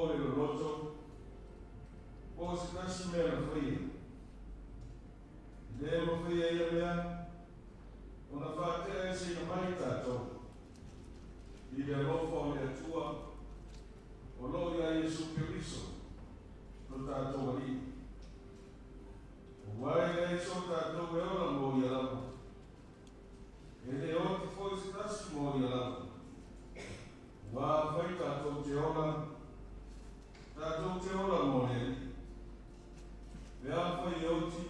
o le loloto, po o se tasi mea na faia. E le mafai e ia mea ona faateaeseina mai tatou i le alofa o le Atua o loo iā Iesu Keriso lo tatou Alii. Auā e leai so tatou e ola mo ia lava, e lē oti foi se tasi mo ia lava. Auā afai tatou te ola, tatou te ola mo le Alii. Pe afai e oti,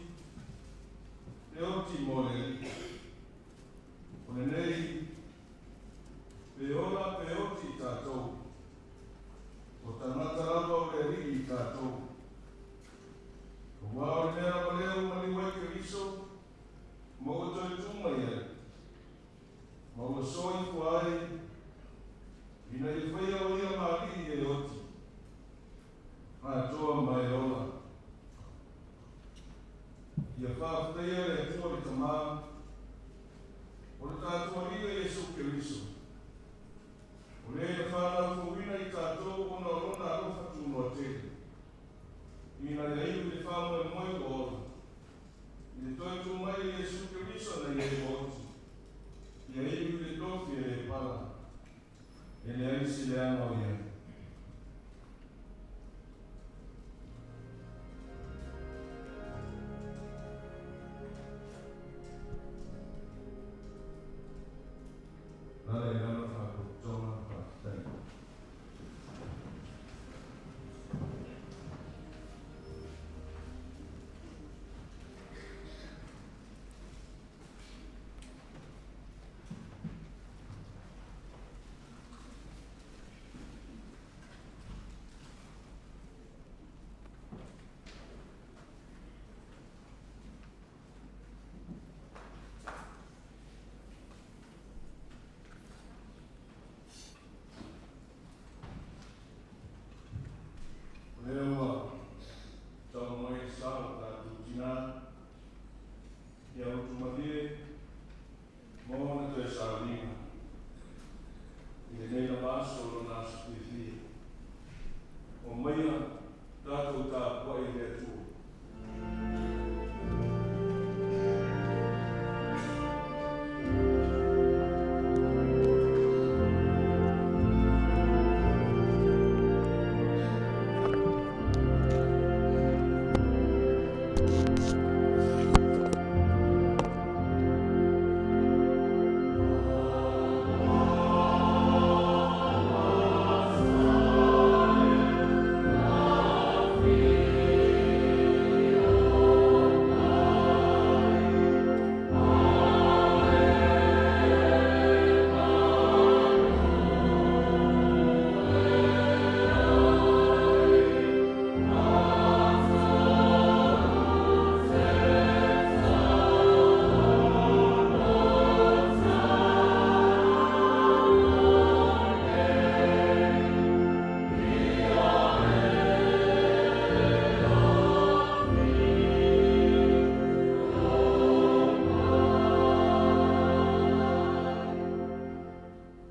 e oti mo le Alii. O lenei, pe ola pe oti tatou, o tagata lava o le Alii tatou. Auā o le mea lava lea ua maliu ai Keriso, ma ua toe tū mai ai, ma ua soifua ai, ina ia faia o ia ma alii e oti, atoa ma e ola. Ia faafetaia le Atua le Tamā o le tatou Alii o Iesu Keriso, o le na fanau fouina i tatou ona o lona alofa tunoa tele, ina ia iu i le faamoemoe ua ola, i le toe tū mai o Iesu Keriso nai e ua oti, ia iu i le tofi e lē pala, e leai se leaga o i ai. Lala i lalo Faalapotopotoga Faafetai. O lea ua tau mai le sa o tatou tinā ia utumalie mo ona toe sauniga i lenei lava aso o lona aso fiafia. Omaia tatou tapuai i le Atua.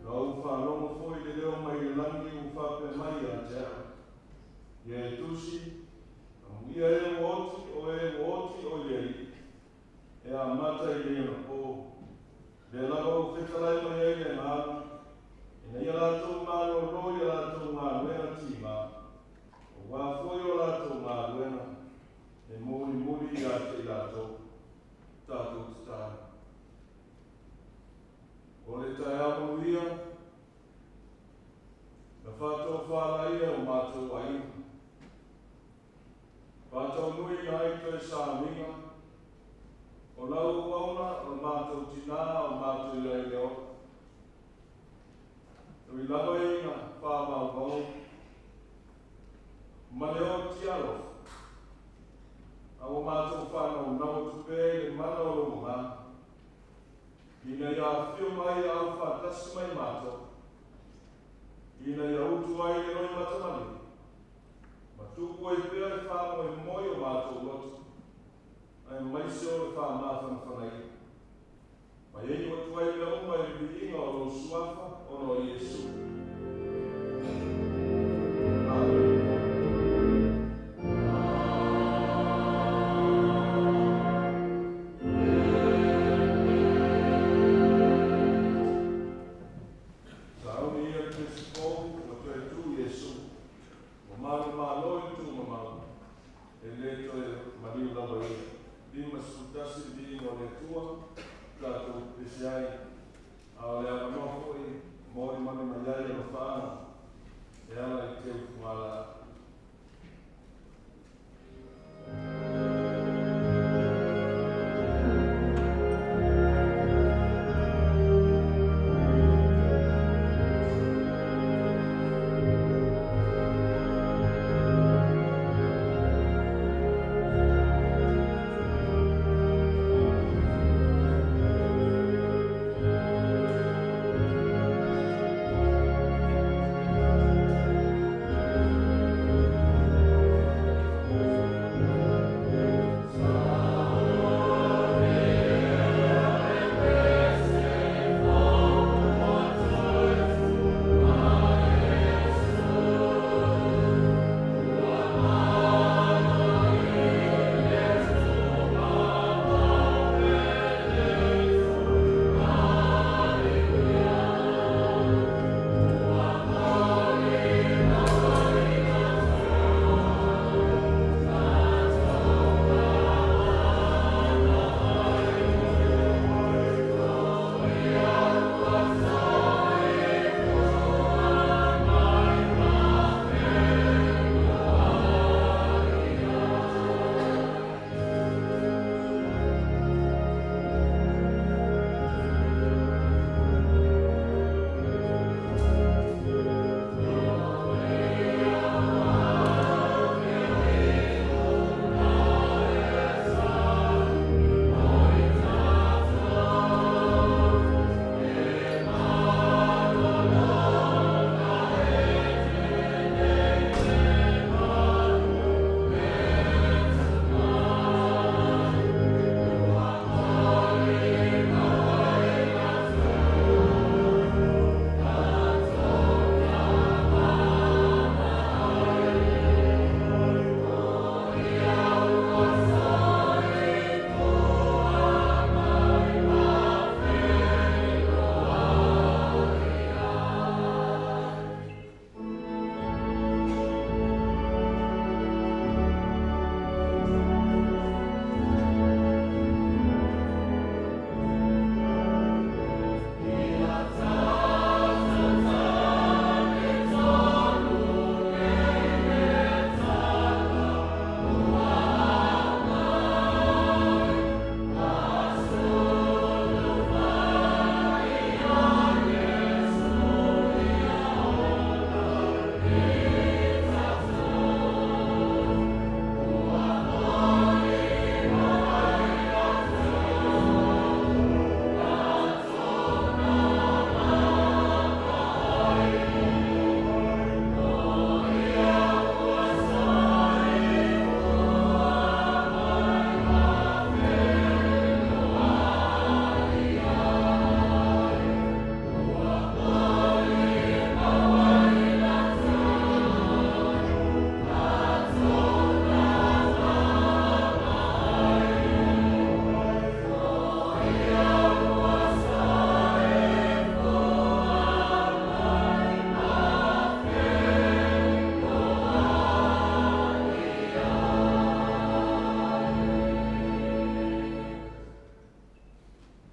Na ou faalogo foi i le leo mai le lagi ua faapea mai ia te au, Ia e tusi, Amuia e ua oti, o e ua oti o i le Alii, e amata i nei ona pō. Lea lava ua fetalai mai ai le Agaga, ina ia latou malōlō i a latou galuega timā, auā foi o latou galuega e mulimuli ia te i latou. Tatou tatalo. O le taeao manuia, na faatofalaiina o matou aiga. Faataunuuina ai toe sauniga o lau auauna o le matou tinā o matou i ai le ola. E ui lava ina faamaumauga ma le oti alofa, a ua matou faanaunau atu pea i le mana o lou Agaga, ina ia afifio mai a aufaatasi mai matou, ina ia utu ai le loimata maliu, ma tupu ai pea le faamoemoe o matou loto, aemaise o le faamafanafanaina. Ma ia iu atu ai mea uma i le viiga o lou Suafa ona o Iesu. Amene. ma le Malo i le tuumamao, e le toe maliu lava ia. 51 le viiga o le Atua, tatou pepesi ai, a o le avanoa foi molimali mai ai alofaaga e ala i teufugalaa.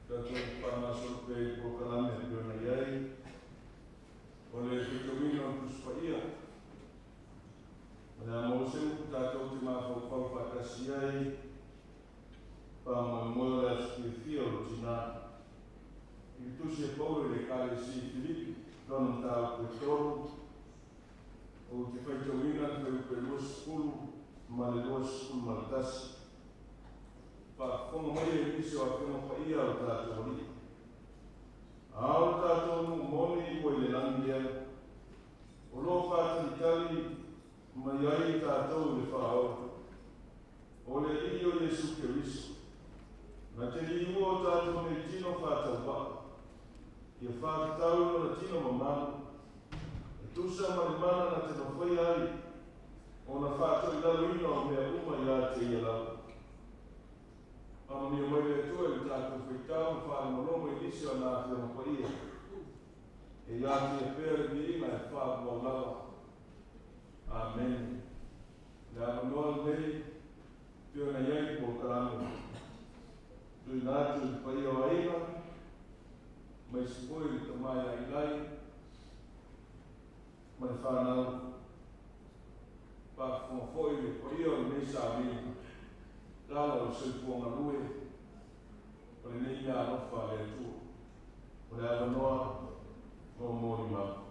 Tatou faagasolo pea i polokalame e pei ona i ai o le faitauina o le Tusi Paia. O le a maua se upu tatou te mafaufau faatasi ai, faamoemoe o le aso fiafia o le tina. I le tusi a Paulo i le Ekalesia i Filipi, lona mataupu e 3, ou te faitauina le fuaiupu e 20 ma le 21. Faafofoga mai e nisi o Afioga Paia o le tatou Alii. A o le tatou nuu moni ua i le lagi lea, o lo o faatalitali mai ai tatou i le Faaola, o le Alii o Iesu Keriso, na te liua o tatou nei tino faatauvaa, ia faatatau i lona tino mamalu, e tusa ma le mana na te mafaia ai ona faatoilaloina o mea uma ia te ia lava. Faamanuia mai le Atua i le tatou faitau ma faalogologo i nisi o ana Afioga Paia. E ia te Ia pea le viiga e faavavau lava. Amene. Faafofoga foi le paia o lenei sauniga, i lalo o le soifua galue o lenei meaalofa a le Atua. O le avanoa mo molimau.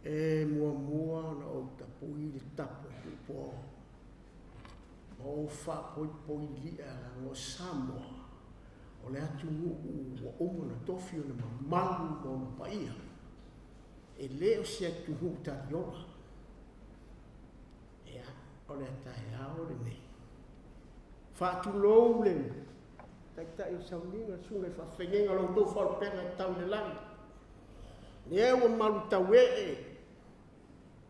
E muamua ona ou tapui le tapu a Tuipoa ma ou faapoipoili'a leaga o Samoa o le atunuu ua uma ona tofi ona mamalu ma ona paia. E le o se atunuu taliola. Ia, o le taeao lenei. Faatulou le Taitai o Sauniga, Susuga i Faafeagaiga, lo outou faalupega e tau i le lagi. Lea ua malutauee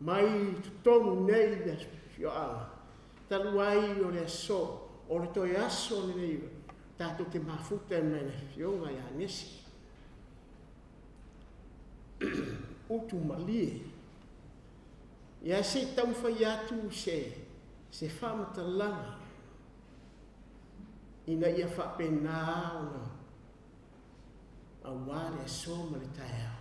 mai totonu nei i le afioaga, talu ai o le aso, o le toe aso lenei tatou te mafuta ai ma le Afioga ia Nesi. Utu malie. Ia se i taumafai atu se faamatalaga ina ia faapena ona aua le aso ma le taeao.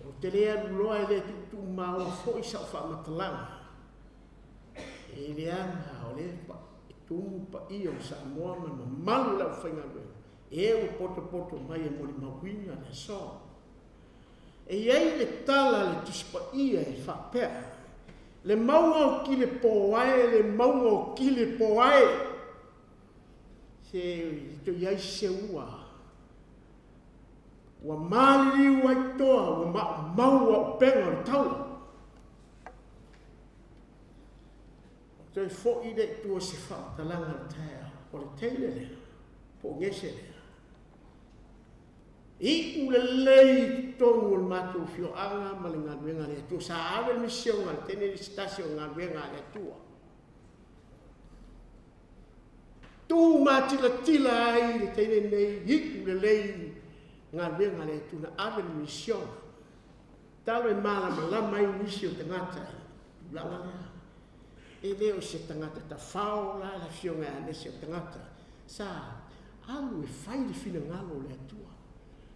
Ou te le alu loa e le tuutuumaoa foi sau faamatalaga. E leaga o le tumu paia o Samoa ma le mamalu o le aufaigaluega e ua potopoto mai e molimauina le aso. E i ai le tala a le Tusi Paia e faapea, Le mauga o Kilepoae, le mauga o Kilepoae, se to i ai se ua, ua maliliu ai toa, ua maumau auupega o le taua. Toe foi lea i tua se faamatalaga i le taeao, o le teine lea, po o gese lea. Iu lelei i totonu o le matou afioaga ma le galuega a le Atua. Sa ave le misiona a le teine le se tasi o galuega a le Atua. Tu matilatila ai le teine nei, iu lelei galuega a le Atua, na ave le misiona. Talo e malamalama ai nisi o tagata i le tulaga lea. E le o se tagata tafao la le afioga ia Nesi o tagata sa alu e fai le finagalo o le Atua.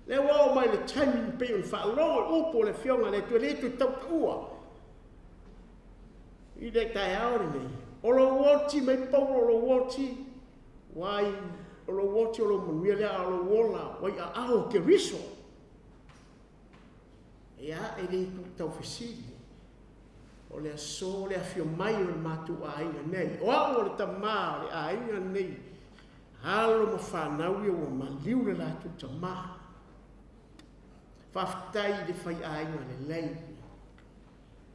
Lea ua oo mai le taimi pei ona faalogo i upu o le afioga a le Atua, e le toe tautaua i le taeao lenei. O lou oti mai Paulo, o lou oti, wai, o lou oti o lou manuia lea, a o lou ola, ua i aao o Keriso. Ia, e le tuu taufesili. O le aso le afio mai o le matou aiga nei. O au o le tamā o le aiga nei. Alo ma fanau ia ua maliu le latou tamā. Faafetai i le faiaiga lelei.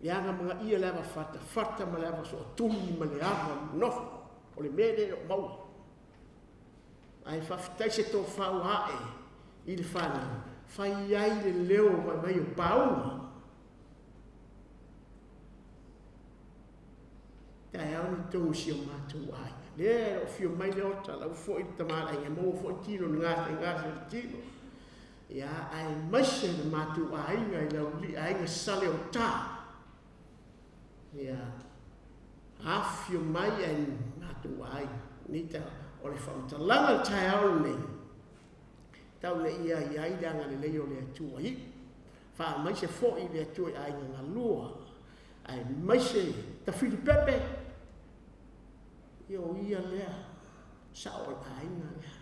Leaga magaia le ava fatafata ma le ava soatuli ma le ava nofo. O le mea lea e le o maua. Ae faafetai se tofa ua ae i le fanau, fai ai le leo vaivai o pauga. Taeao ni tonu si o matou aiga. Lea e lo fio mai le ota, lau foi le tama aiga, maua foi tino ni gase gase le tino. Ia, ae maise le matou aiga i lau li aiga sale o ta. Ia, afio mai ai matou aiga. Nei ta, o le faamatalaga le taeao lenei, tau le ia i ai le agalelei o le Atua i. Faamaise foi le Atua i aiga galua, aemaise Tafilipepe, ia o ia lea, sao o le aiga lea.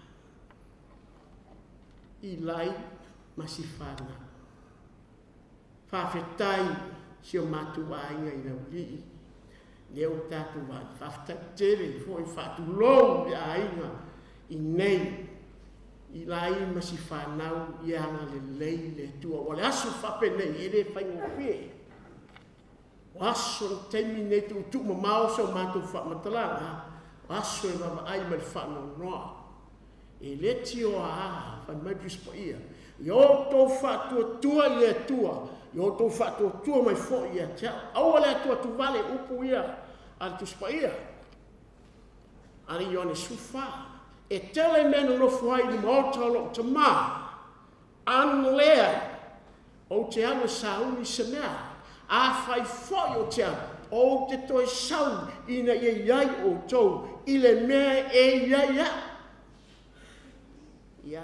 Ilai ma Sifana. Faafetai si o matou aiga i Laulii, lea ua tatou vaai. Faafetai tele foi, faatulou le aiga i nei. I lai ma si fanau ia agalelei le Atua. Ua le aso faapenei e le faigofie. O aso le taimi nei tuutuu mamao so matou faamatalaga, o aso e vaavaai ma le faanoanoa. E le tioa a, fai mai Tusi Paia, ia outou faatuatua i le Atua, ia outou faatuatua mai foi ia te au. Aua le atuatuvale, upu ia a le Tusi Paia. A le Ioane 14. E tele mea na nofo ai i le maota o lou tama, ana lea ou te alu e sauni se mea, afai foi ou te alu, ou te toe sau ina ia i ai outou i le mea e i ai au. Ia,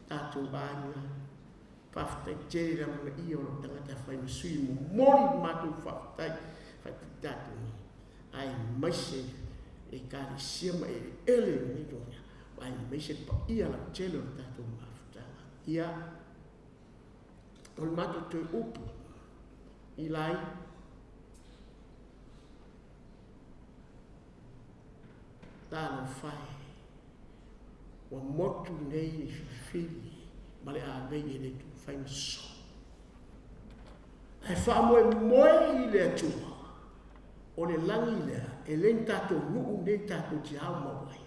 tatou aiga, faafetai tele le amanaia o lou tagata e fai ma sui momoli le matou faafetai faapitoa aemaise Ekalesia ma eleele o lenei dunya, aemaise le paia lautele o le tatou mafutaga. Ia, o le matou toe upu i lai, talofa e, ua motu nei e filifili ma le avei e le itufai ma sosoo. Ae faamoemoe i le Atua, o le lagi lea, e le ni tatou nuu nei tatou te aumau ai.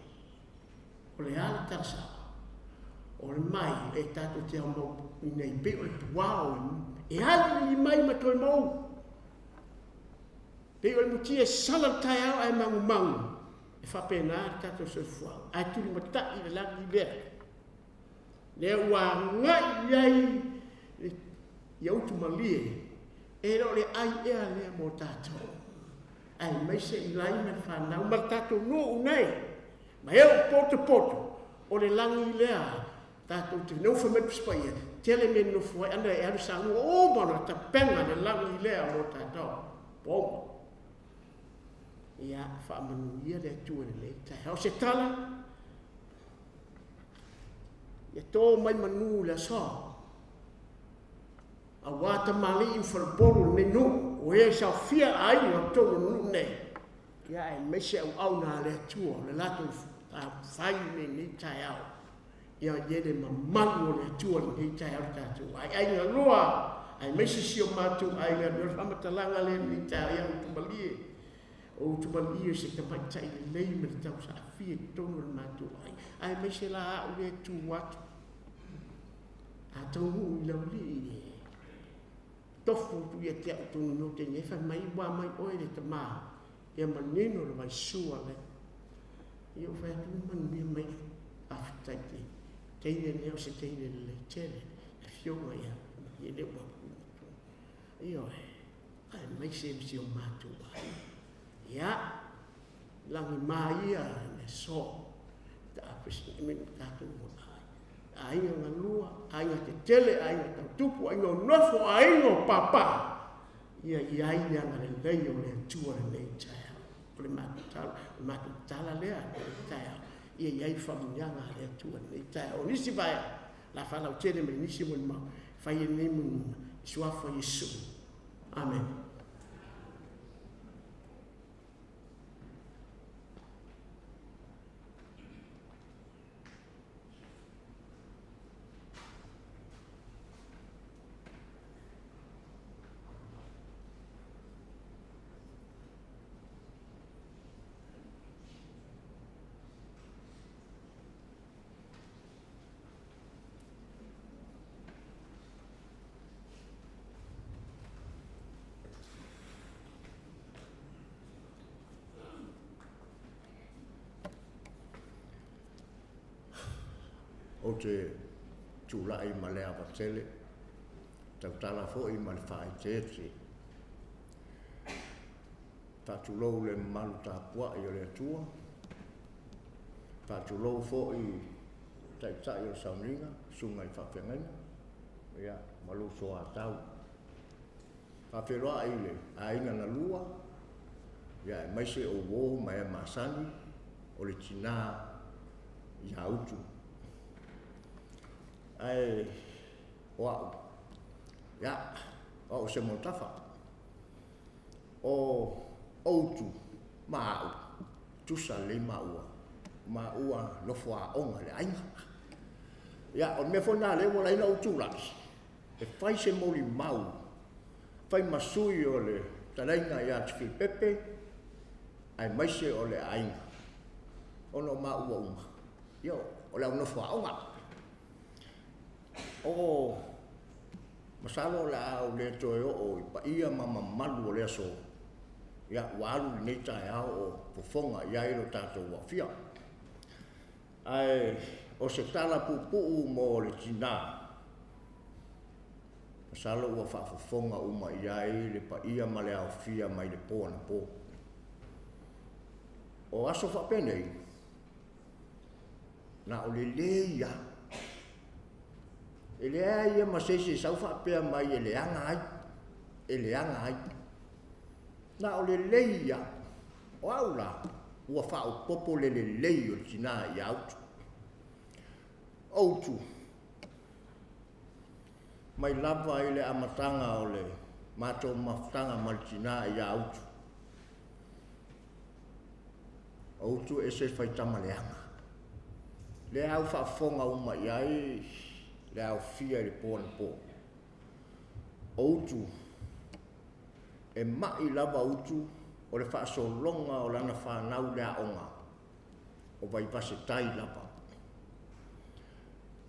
O le a le tala sao? O le mai e tatou te aumau i nei pei o le tuao e alilili mai ma toe mou. Pei o le mutia e sala le taeao ae magumagu. E faapena le tatou soifuaga. Ae tulimatai i le lagi lea. Lea ua agai i ai ia utu malie, e le o le ai ea lea mo tatou, aemaise i lai ma le fanau ma le tatou nuu nei, ma e o potopoto, o le lagi lea tatou te nofo mai Tusi Paia, tele mea nofo ai, ana e alu saua uma ona tapena le lagi lea mo tatou. Ua uma. Ia, faamanuia le Atua i lenei taeao. O se tala, Ia tō mai manū i le aso, auā tamalii ma falepolu o lenei nuu, o e saofia aiga o totonu o le nuu nei, ia aemaise auauna a le Atua o le latou fai i lenei taeao. Ia i ai le mamalu o le Atua i lenei taeao le tatou ai. Aiga loa, aemaise si o matou aiga, o le faamatalaga lea i lenei taeao, ia utumalie. O utumalie o se tamaitai lelei ma le tausaafia i totonu o le matou aiga, aemaise la au lea e tu atu. A taunuu i Laulii e tofu atu ia te au tonu no te nei, fai mai ua mai oe le tama, ia manino le vaisua lea. Ia ou fai atu, manuia mai, faafetai te teine lea o se teine lelei tele, le afioga ia Malie lea ua Ioe, aemaise si o matou aiga. Ia, lagi ma ia le aso, ta me tatou ai. Aiga galua, aiga tetele, aiga tautupu, aiga o nofo, aiga o papa. Ia i ai le agalelei o le Atua lenei taeao. O le matou tala, o le matou tala lea lenei taeao. Ia i ai faamanuiaga a le Atua lenei taeao. O nisi vaega, la faalautele mai nisi molimau, fai e lenei molimau, i suafa o Iesu. Amen. Ou te tulai ma le ava tele, tautala foi ma le faaeteete. Faatulou le mamalu tapuai o le Atua, faatulou foi Taitai o le Sauniga, Susuga i Faafeagaiga, ia, ma lou soatau. Faafeiloai i le aiga na lua, ia, aemaise o uo ma ea masani, o le tinā ia Utu. Ae o au, ia, o au o Seumanutafa. O Utu ma au, tusa lelei maua, maua nofo aoga i le aiga. Ia, o le mea foi lena lea ua ala ai ona ou tulai, e fai se molimau, fai ma sui o le fetalaiga ia Tufipepe aemaise o le aiga, ona o maua uma, ia, o le au nofo aoga. O, masalo o le a ou le toe oo i paia ma mamalu o le aso, ia, ua alu lenei taeao o fofoga i ai lo tatou aofia. Ae o se tala puupuu mo le tina, masalo ua faafofoga uma i ai le paia ma le aofia mai le po anapo. O aso faapenei, na o lelei lava. E leai lava ma se isi e sau faapea mai e leaga ai, e leaga ai. Na o lelei lava. O au la, ua faaopoopo le lelei o le tina ia Utu. O Utu, mai lava i le amataga o le matou mafutaga ma le tina ia Utu, o Utu e ese le faitama leaga. Lea au faafofoga uma i ai le aofia i le po anapo. O Utu, E ma'i lava Utu o le faasologa o lana fanau i le aoga, o Vaivase Tai lava.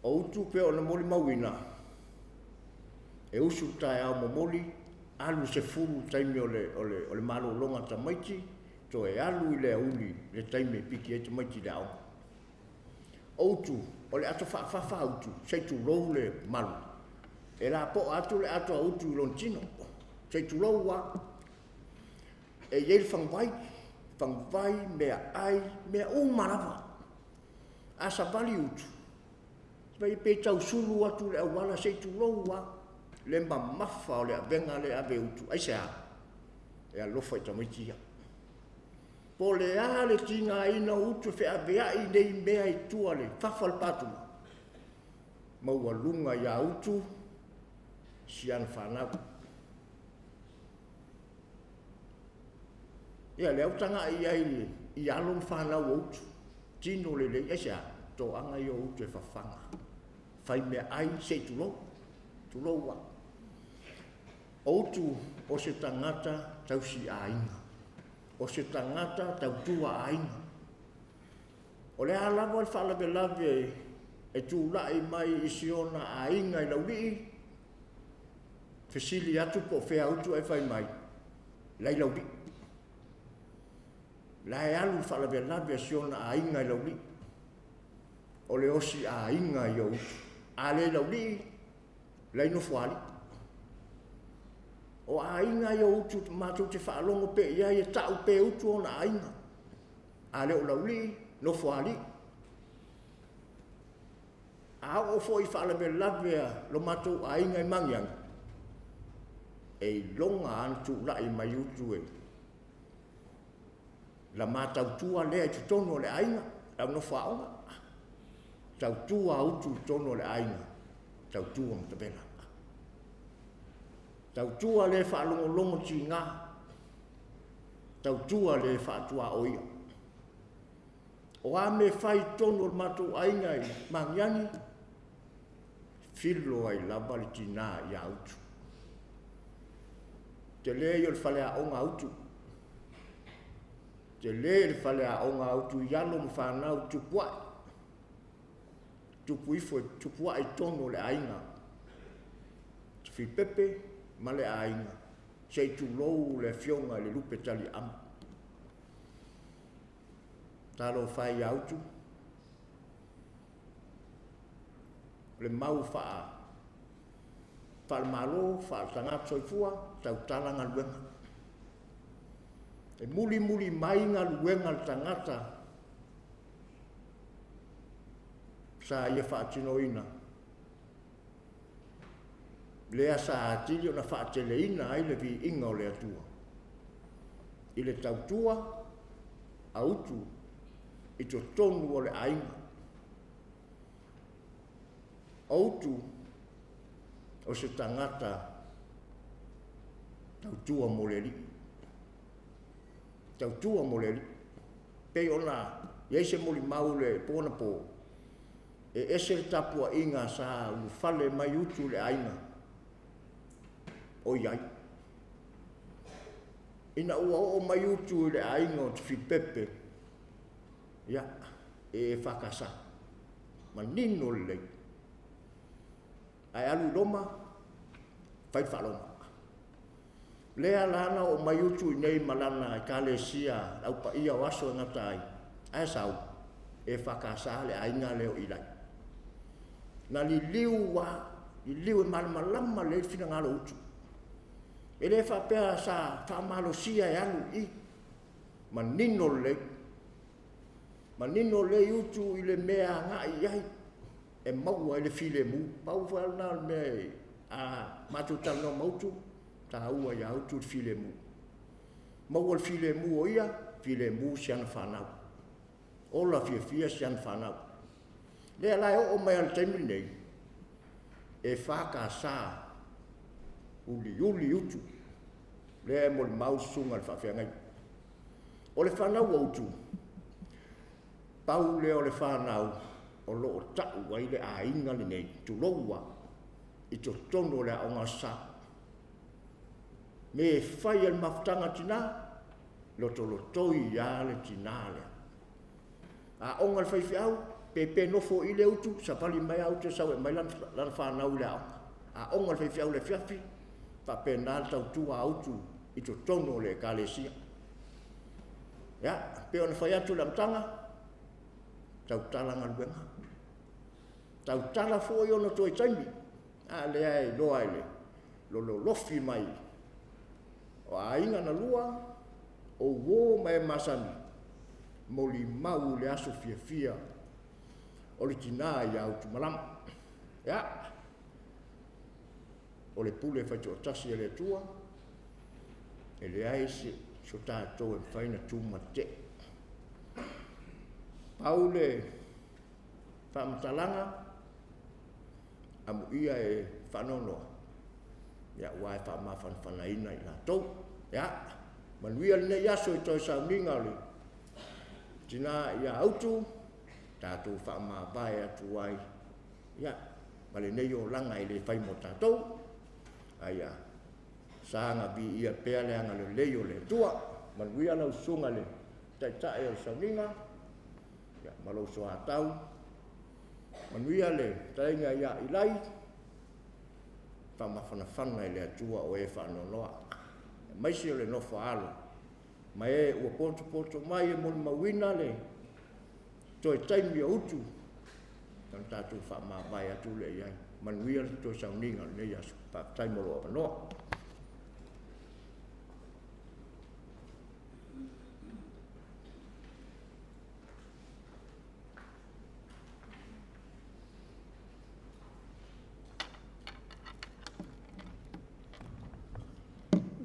O Utu pei ona molimauina, e usu le taeao momoli, alu le 10 i le taimi o le, o le, o le malologa a tamaiti, toe alu i le aoauli i le taimi e piki ai tamaiti i le aoga. O Utu, o le ato faafafa a Utu, se i tulou le malu, e lapoa atu le ato a Utu i lona tino, se i tulou lava. E i ai le faguvai, faguvai, meaai, mea uma lava. A savali Utu, vai pe tau sulu atu i le auala, se i tulou lava, le mamafa o le avega lea e ave e Utu. Aisea? E alofa i tamaiti ia. Po o le a le tigaina o Utu e feaveai nei mea i tua le fafa o le patuga, maualuga ia Utu si ana fanau. Ia, lea ua tagai i ai i alo ma fanau o Utu, tino lelei, aisea? Toaga ia o Utu e fafaga, fai meaai se i tulou, tulou lava. O Utu o se tagata tausi aiga, o se tagata tautua aiga. O le a lava le faalavelave e tulai mai i si ona aiga i Laulii, fesili atu po o fea Utu ae fai mai, la i Laulii. La e alu le faalavelave a si ona aiga i Laulii. O le osi aiga ia o Utu. A le i Laulii, la i Nofoalii. O aiga ia o Utu matou te faalogo pea i ai e ta'u pea e Utu ona aiga. A le o Laulii, Nofoalii. A oo foi i faalavelave a lo matou aiga i Magiagi, e iloga lava ona tulai mai Utu e la ma tautua lea i totonu o le aiga, le au nofo aoga. Tautua a Utu i totonu o le aiga, tautua matavela. Tautua le faalogologo tiga, tautua le faatuaoia. O a mea e fai i totonu o le matou aiga i Magiagi, filo ai lava le tina ia Utu. Tele ia o le faleaoga a Utu. Tele le faleaoga a Utu i alo ma fanau tupua'i. Tupu ifo e tupua'i i totonu o le aiga. Tufipepe ma le aiga, se i tulou le afioga i le Lupe Taliaama. Talofa e ia Utu, o le mau faa faalemalo, faaletagata soifua, tautala galuega. E mulimuli mai galuega a le tagata sa ia faatinoina, lea sa atili ona faateleina ai le viiga o le Atua i le tautua a Utu i totonu o le aiga. O Utu o se tagata tautua mo le Alii. Tautua mo le Alii. Pei ona i ai se molimau i le po anapo. E ese le tapuaiga sa ulufale mai Utu i le aiga o i ai. Ina ua oo mai Utu i le aiga o Tufipepe, ia, e EFKS, manino lelei. Ae alu i Roma, fai le faa-Roma. Lea la na oo mai Utu i inei ma lana Ekalesia, le Au Paia o Aso e gata ai, ae sau, EFKS le aiga lea o Ilai. Na liliu lava, liliu e malamalama lelei le finagalo o Utu. E le faapea sa faamalosia e alu i i, manino lelei. Manino lelei Utu i le mea e agai i ai e maua ai le filemu. Pau foi lava lena o le mea a matou talanoa ma Utu, e taua ia Utu le filemu. Maua le filemu o ia, filemu si ana fanau. Ola fiafia si ana fanau. Lea la e oo mai lava i le taimi lenei, EFKS uliuli Utu, lea e molimau le susuga i le faafeagaiga. O le fanau a Utu, pau lea o le fanau o lo o tau ai le aiga lenei, tulou lava, i totonu o le aoga Aso Sa. Me e fai e le mafutaga a tina, lotolotoi lava le tina lea. Aoga a le faifeau, pe pe nofo i i le Utu, savali mai lava Utu e sau e aumai lana fanau i le aoga. Aoga a le faifeau i le afiafi, faapena le tautua a Utu i totonu o le Ekalesia. Ia, pei ona fai atu i le amataga, tautala galuega. Tautala foi ona toe taimi, a lea e iloa e le lolofi mai o aiga na lua, o uo ma e masani, molimau i le aso fiafia o le tina ia Utumalama. Ia, o le pule faitoatasi a le Atua, e leai so tatou e mafai ona tumatetee. Pau le faamatalaga, amuia e faanoanoa, ia aua e faamafanafanaina i latou. Ia, manuia lenei aso i toe sauniga o le tina ia Utu, tatou faamavae atu ai, ia, ma lenei olaga e le fai mo tatou, a ia saga viia pea le agalelei o le Atua. Manuia lau susuga i le Taitai o le sauniga, ia, ma lou soatau. Manuia le fetalaiga ia Ilai, faamafanafana i le Atua o e faanoanoa, aemaise o le nofo a alo ma e ua potopoto mai e molimauina le toe taimi o Utu, ona tatou faamavae atu lea i ai. Manuia le toe sauniga o lenei aso. Faafetai mo lou avanoa.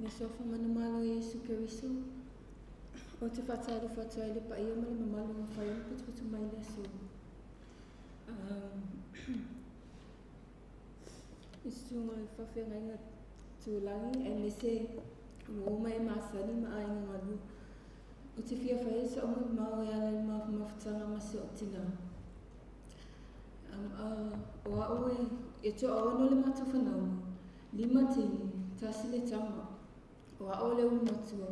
Le suafa manumalo o Iesu Keriso, ou te faatalofa atu ai i le paia ma le mamalu ua mafai ona potopoto mai i le aso. I susuga i faafeagaiga Tūlagi aemaise uo ma e masani ma aiga galue. Ou te fia fai e sa'u molimau e ala i le mafutaga ma si o'u tinā. O a'u e, e toaono le matou fanauga, lima teine, tasi le tama. O a'u o le ulu matua.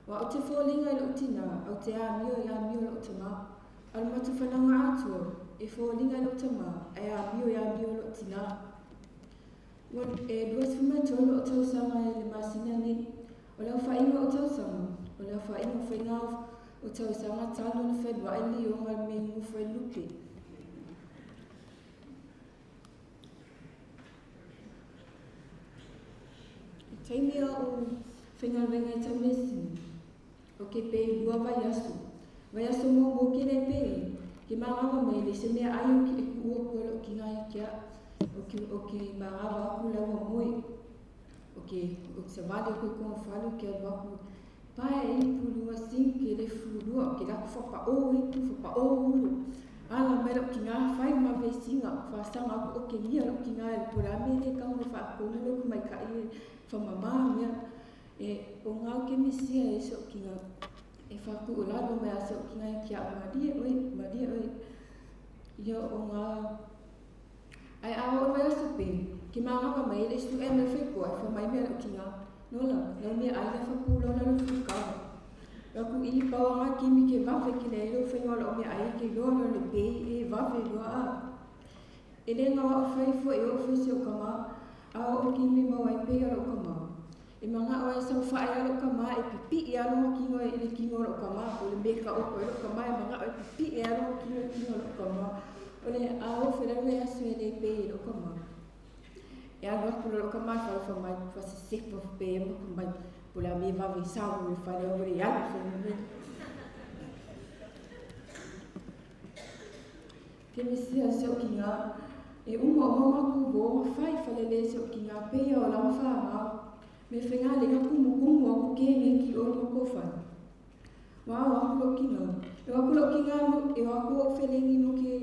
O a'u te foliga i lo'u tinā, au te amio i amio lo'u tamā. A o le matou fanauga atoa, e foliga i lo'u tamā, ae amio i amio lo'u tinā. Ua e 23 o'u tausaga i le masina nei. O le aofaiga o tausaga, o le aofaiga o faiga o tausaga talu ona feluaʻi le ioga i le mea gofo ai lupe. I taimi a o faigaluega i Taunesi, o ke pe lua vaiaso. Vaiaso muamua ke lei pe i, ke magawa mai le se mea ai o ke e kuʻu aku ai loʻu kinga ia ke aʻu. O ke, o ke magawa aku laua moe. O ke, o ke savali aku i kona fale o ke alu aku pae e ipu lua sing ke le fulua ke laku fapaʻō ipu fapaʻō ulu. Ala mai loʻu kinā fai ma vesiga fasaga aku o ke ia loʻu kinā e po le a me le kau e faatonu loku maikaʻi e famamā mea e o ngau ke mesia e soʻu kinā e fakuʻu lalo mai a soʻu kinā e ke aʻu malie ʻoe malie ʻoe. Ia o ngā Ai a o vai aso pe, ke māngaka mai le su e mai whai koa, wha mai mea lau ki ngā. Nola, lau mea ai le whapū lau lau whakawa. Aku i paua ngā kimi ke wawe ki le elo whainga o lau mea ai ke loa loa le pei e wawe loa a. E le ngawa o whai fua e o whai se o kama, a o kimi mau ai pei a lau kama. E mangao ai sau whae a lau kama e pipi i alo kingo e le kingo lau kama, o le meka o koe lau kama e mangao e pipi i alo kingo e kingo lau kama. O le a o whela le aso e le pei e lau kama. E alu aku lau kama e whai wha mai, wha se sepa pe e maku mai, po le a me wawe sau e whare o le alu whai mai. Ke misia se o ki ngā, e uma o mamaku bo whai whalele se o ki ngā peia o lawa wha ngā, me whenga le nga kumu kumu aku ke nge ki o mo ko whai. Wa o aku lo ki ngā, e o aku lo ki ngā mo, e o aku o whelengi mo ke,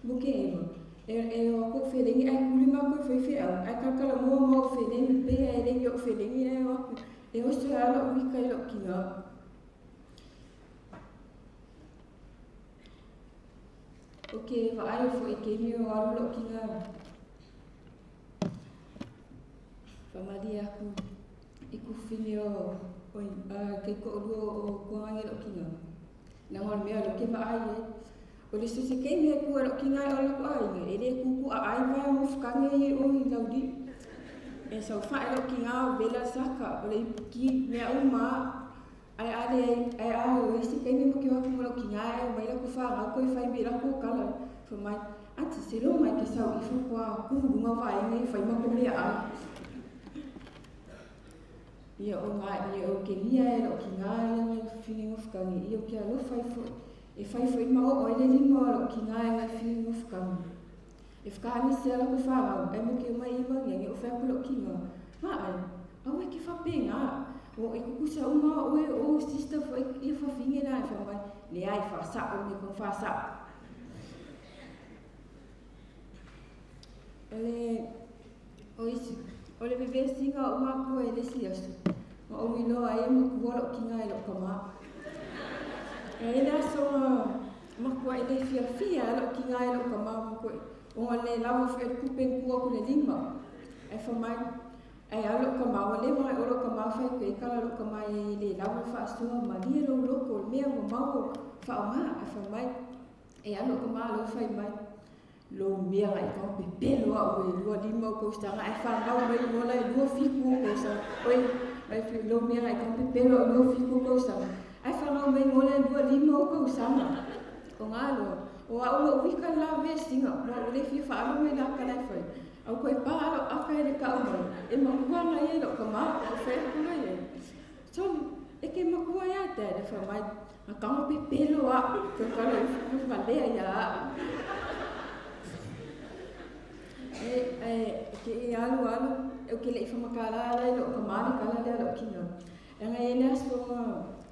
mo ke ewa. E, e o aku o whelengi ai kuli ma koe whai whe au, ai kalkala mua ma o whelengi, peia e lengi o whelengi e o aku, e o se ala o wika i lo ki ngā. O ke vaai o fo e ke mi o alu lo ki ngā. Whamari aku i ku whine o oi kei ko olua o kuangangi lo ki ngā. Nā ngā mea lo ke vaai e. O le suse kei mea kua lo ki ngā o lo ai nge. E le kuku a ai vai o whakange i o i lauri. E sau whae lo ki ngā vela saka o le ki mea uma ai ale ai a o isi kei mea mo ke waku mo lo ki ngā e mai la ku wha ngā koe whai me la ku kala. Wha mai, ati se lo mai ke sau i whakwa ku lunga vai nge whai mako mea ai. Ia o ngā ia o ke nia e lo ki ngā ia ngai whine ngofkangi. Ia o ke alo whai fo, e whai fo i mao o ele lima o lo ki ngā e ngai whine ngofkangi. E whakahangi se ala ku whāngau, ai mo ke mai i mangi angi o whai lo ki ngā. Ngā ai, au e ke whape ngā. O e kukusa uma o e o sister fo e ia whawhinge nā e wha mai. Le ai wha o me kon wha sa. Ele, o isi, o le vevesinga o makua e le si aso. Ma o wilo ai e makua lo ki ngā e lo kama. E le aso makua e le fia fia lo ki ngā e lo kama mo koe. O ngā le lawa whae kupe kua ku le lima. E wha mai, e a lo kama o le mai o lo kama whai koe kala lo kama e le lawa wha asua ma lia lo loko mea mo mau wha o ngā. E wha mai, e a lo kama lo whai mai. Lo mea ngai kau pe pelo a ue lua lima o kau stanga ai wha ngau mai ngola e lua fiku o kau stanga. Oi, ai fi lo mea ngai kau pe pelo a lua fiku o kau stanga. Ai wha ngau mai ngola e lua lima o kau stanga. O ngā lo, o a ua wika la ve singa, mo o le fi wha alo mai la kalai whai. Au koe pā alo aka e le kau mai, e makua ngai e lo ka mā, o whai aku ngai e. Soli, e ke makua ia te le wha mai, a kanga pe pelo a, ka kala i whalea ia a. E, e, ke e alu alu, e o ke le i whamakala ala i lo ka maale kala lea lo kinga. E ngai e le aso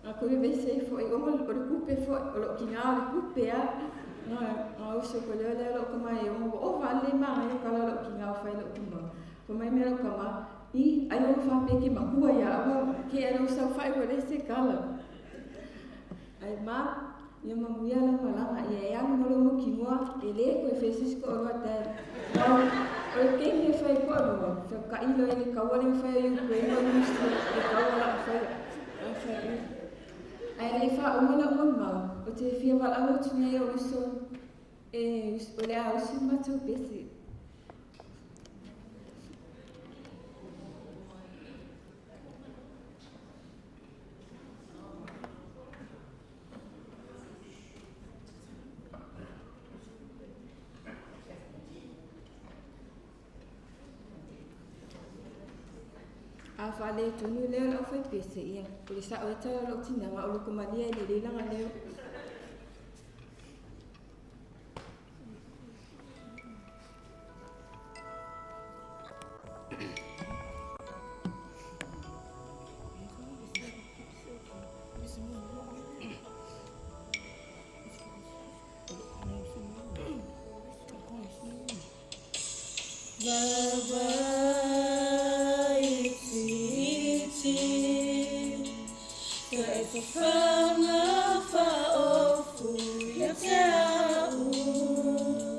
a koe vese i fo i o o le kupe fo o lo kinga o le kupe a. Nga nga uso ko leo lea lo ka mai o o vale ma ngai kala lo kinga o whai lo kuma. Ko mai mea lo ka ma i ai o wha pe ke makua ia o ke e lo sau whai o le se kala. Ai ma ia mamuia la malanga ia e alu malo mo kingoa e le koe Francisco o loa tai. O le ke me whai ko loa, fa ka ilo e le kaua le whai o koe mo musi e kaua la whai. A whai. Ai le wha o mana o mau, o te fia wal au tu nei o uso e o le au uso matou pese. A whale tonu leo lau whai pese ia. O le sa o e tala lau tinanga o loko malia e le leilanga leo. Whanga wha o fu ia te au.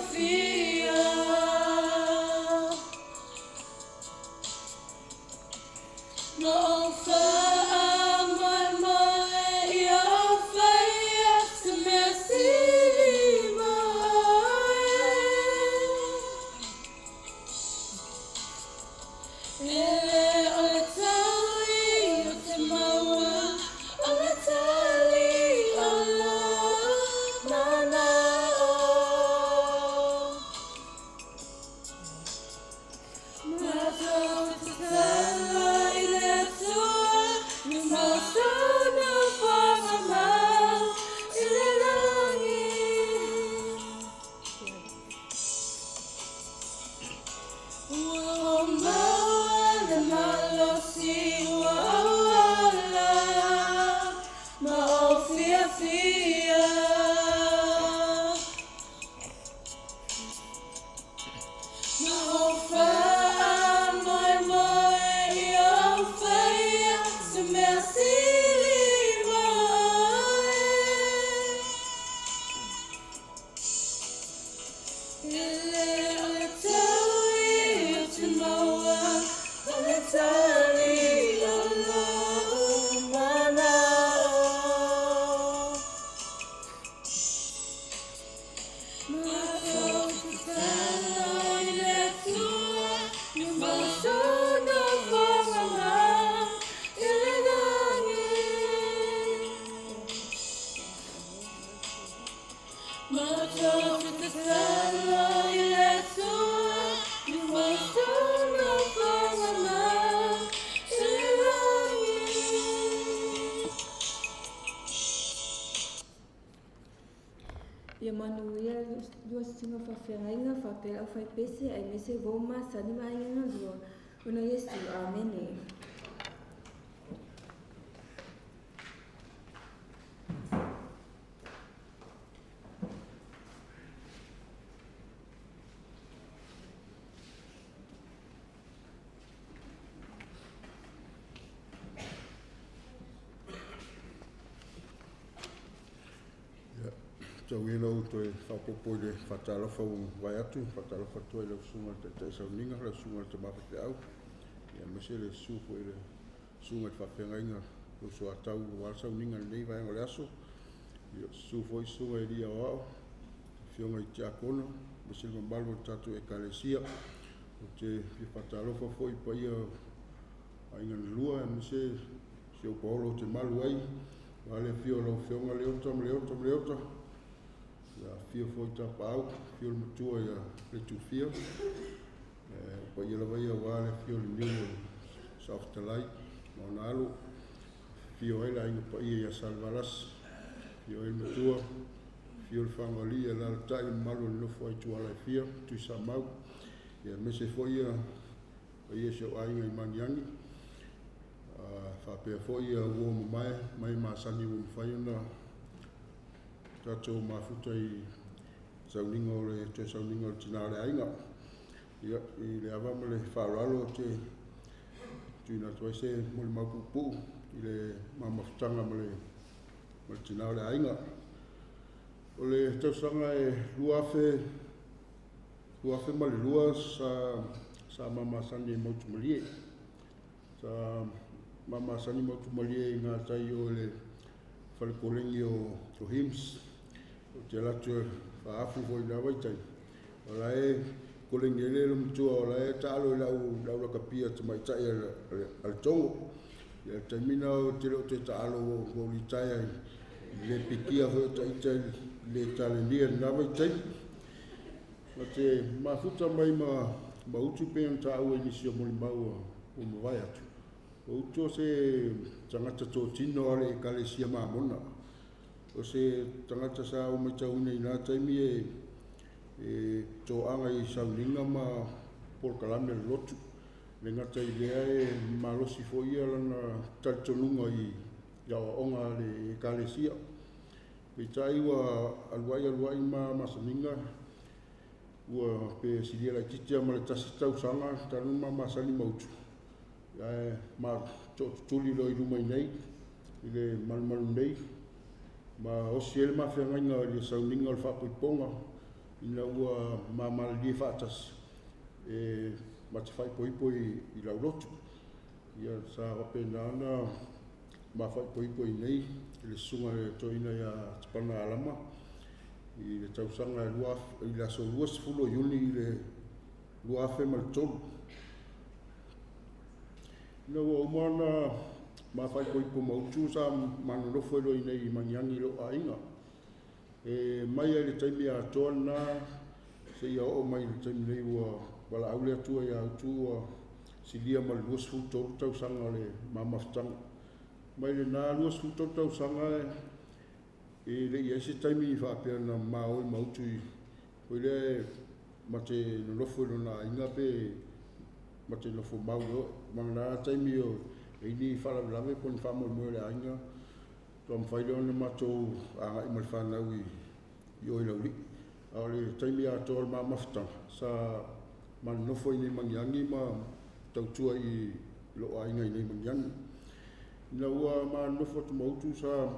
fiafia. Ma ou faamoemoe ia ou faia se mea sili ma oe. E le o le taui o te maua, o le tali o lou manao. Matou te tatalo i le Atua, ia maua sona faamamau i le lagi. Ua ou maua le malosi ua ou ola ma ou fiafia. Ma ou faamoemoe ia ou faia se mea sili ma oe. E le o le taui o te maua, o le tali o lou manao. Matou te tatalo i le Atua, ia maua sona faamamau i le lagi. Matou te tatalo i le Atua, ia maua sona faamamau i le lagi. Ia manuia lua susuga faafeagaiga faapea le aufaipese aemaise vou masani ma aiga galua ona Iesu. Amene. Ia, tau ia lau toe faaopoopo i le faatalofa ua mavae atu, faatalofa atu ai i lau Susuga i le Taitai Sauniga, lau Susuga i le Tama Faifeau, ia aemaise le susu foi i le Susuga i le Faafeagaiga o Soatau aua le sauniga i lenei vaega o le aso. Ia, susu foi Susuga i Alii Aoao, Afioga i Tiakono, aemaise le mamalu o le tatou Ekalesia. Ou te fia faatalofa foi i paia o aiga na lua, aemaise si ou paolo ou te malu ai, aua le afio o lau Afioga Leota ma Leota ma Leota, ia afio foi Tapaau, afio le matua ia Letufia, o paia lava ia aua le afio o le niu o le Saofetalai ma ona alo, afio ai le aiga paia ia Salevalasi, afio ai le matua, afio le Fagoalii ia alaalatai le mamalu o le nofo a ituala e fia, Tuisamau, ia aemaise foi ia paia o si ou aiga i Magiagi, faapea foi ia uo mamae mai masani ua mafai ona tatou mafuta i sauniga o le toe sauniga o le tina o le aiga. Ia, i le ava ma le faaaloalo ou te tuuina atu ai se molimau puupuu i le mamafutaga ma le tina o le aiga. O le tausaga e 2000, 2002 sa mamasani ai Mautumalie. Sa mamasani Mautumalie i gatai o le fale kolegi o HIMS. Ou te alu atu e faaafu foi i lena vaitaimi. O la e kolegi ai le matua, o la e taalo i le au lakapi tamaitai a le Togo. Ia le taimi lena ou te le o toe taalo ua ou litaea i le pikia foi o ita i le talenia i lena vaitaimi. Ma te mafuta mai ma Utu pei ona taua i nisi o molimau ua mavae atu. O Utu o se tagata totino a le Ekalesia Mamona. O se tagata sa ou matauina i na taimi e toaga i sauniga ma polokalame a le lotu. Le gata i lea e malosi foi ia lana talitonuga i aoaoga a le Ekalesia. Peitai ua aluai aluai ma masaniga ua pe silia laitiiti lava ma le tasi tausaga talu ona masani ma Utu, ae ma tootutuli loa i luma i nei i le malumalu nei ma osi ai le mafeagaiga i le sauniga o le faapoipoga. Ina ua ma malilie faatasi, e ma te faaipoipo i lau lotu. Ia, sa faapena ona ma faaipoipo i inei i le susuga i le toeaina ia Tapana Alama i le tausaga e i le aso 20 o Iuni i le 2003. Ina ua uma ona ma faaipoipo ma Utu, sa ma nonofo ai loa i inei i Magiagi i lou aiga. E mai ai i le taimi atoa lena seia oo mai i le taimi nei ua valaau le Atua ia Utu ua silia ma le 23 tausaga o le ma mafutaga. Mai lena 23 tausaga e le i i ai se taimi faapea na ma o ai ma Utu i foi lea ma te nonofo i lona aiga pe ma te nofo mau i o. Ma lena taimi o e i ai ni faalavelave po o ni faamoemoe o le aiga, faatoa mafai lea ona matou agai ma le fanau i o i Laulii. A o le taimi atoa o le ma mafutaga, sa ma nonofo i inei i Magiagi ma tautua i lou aiga i inei i Magiagi. Ina ua ma nonofo atu ma Utu sa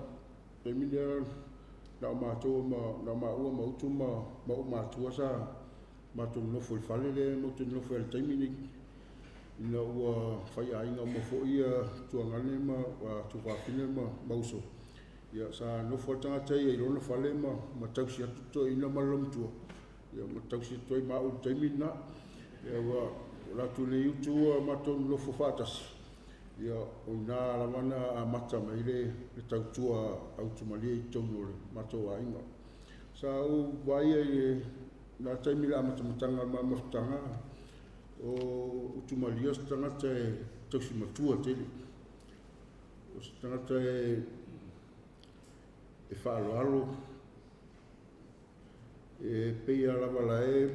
taimi lea na o matou ma na o maua ma Utu ma ou matua sa matou nonofo i le fale lea matou te nonofo ai i le taimi nei. Ina ua faiaiga uma foi ia tuagane ma tuafafine ma uso, ia sa nofo lava le tagata ia i lona fale ma tausi atu le toeaina ma le loomatua, ia ma tausi atu ai ma au i le taimi lena. Ia ua latou nei Utu ua matou nonofo faatasi, ia o ina lava na amata mai ai le tautua a Utumalie i totonu o le matou aiga. Sa ou vaaia i lena taimi i le amatamataga o le ma mafutaga, o Utumalie o se tagata e tausi matua tele. O se tagata e faaaloalo, e pei lava la e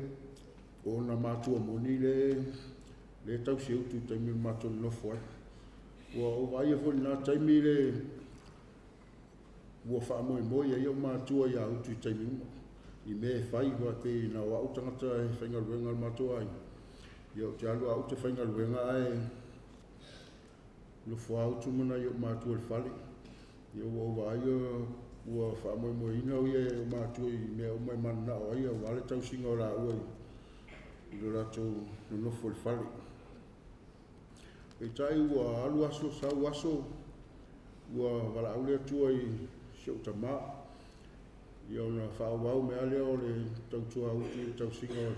o ona matua moni le tausi e Utu i le taimi o matou nonofo ai. Ua ou vaaia foi i lena taimi le ua faamoemoe ai ou matua ia Utu i taimi uma i mea e fai, aua e pei na o au tagata e faigaluega o le matou aiga. Ia ou te alu lava au ou te faigaluega ae nofo lava Utu ma nai ou matua i le fale. Ia ua ou vaaia ua faamoemoeina o ia e ou matua i mea uma e mananao ai aua le tausiga o laua i lo latou nonofo i le fale. Peitai ua alu aso sau aso ua valaau le Atua i si ou tamā. Ia ona faaauau mai lava lea o le tautua a Utu i le tausiga o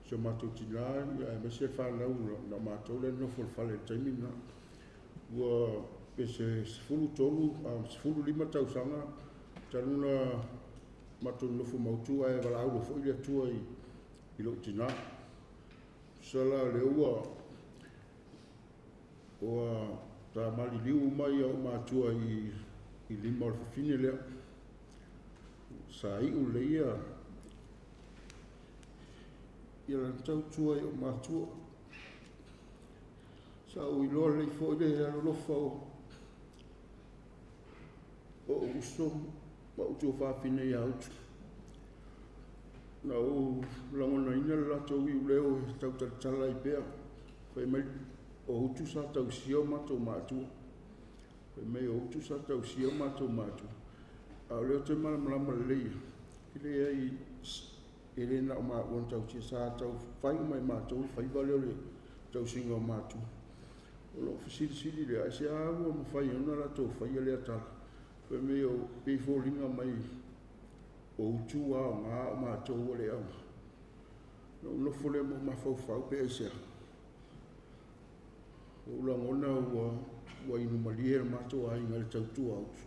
si o matou tinā aemaise le fanau na o matou lea e nonofo i le fale i le taimi lena. Ua pe se 13 a 15 tausaga talu ona matou nonofo ma Utu ae valaau loa foi le Atua i lou tinā. Tusa la o lea ua sa maliliu uma ou matua i lima o le fafine lea. Sa iu lelei ia lana tautua i ou matua. Sa ou iloa lelei foi le alolofa o ou uso ma ou tuafafine ia Utu. Na ou lagonaina le latou iuleo e tautalatala ai pea, fai mai o Utu sa tausia o matou matua. Fai mai o Utu sa tausia o matou matua. A o lea ou te malamalama lelei, e leai e le na o maua na tausia, sa tau fai uma e matou le faiva lea o le tausiga o matua. O lou fesilisili lea, aisea ua mafai ona latou faia lea tala? Fai mai o pei foliga mai o Utu ua aoga o matou ua le aoga. Na ou nofo lea ma ou mafaufau pe aisea. Ua ou lagona ua inu malie le matou aiga i le tautua a Utu.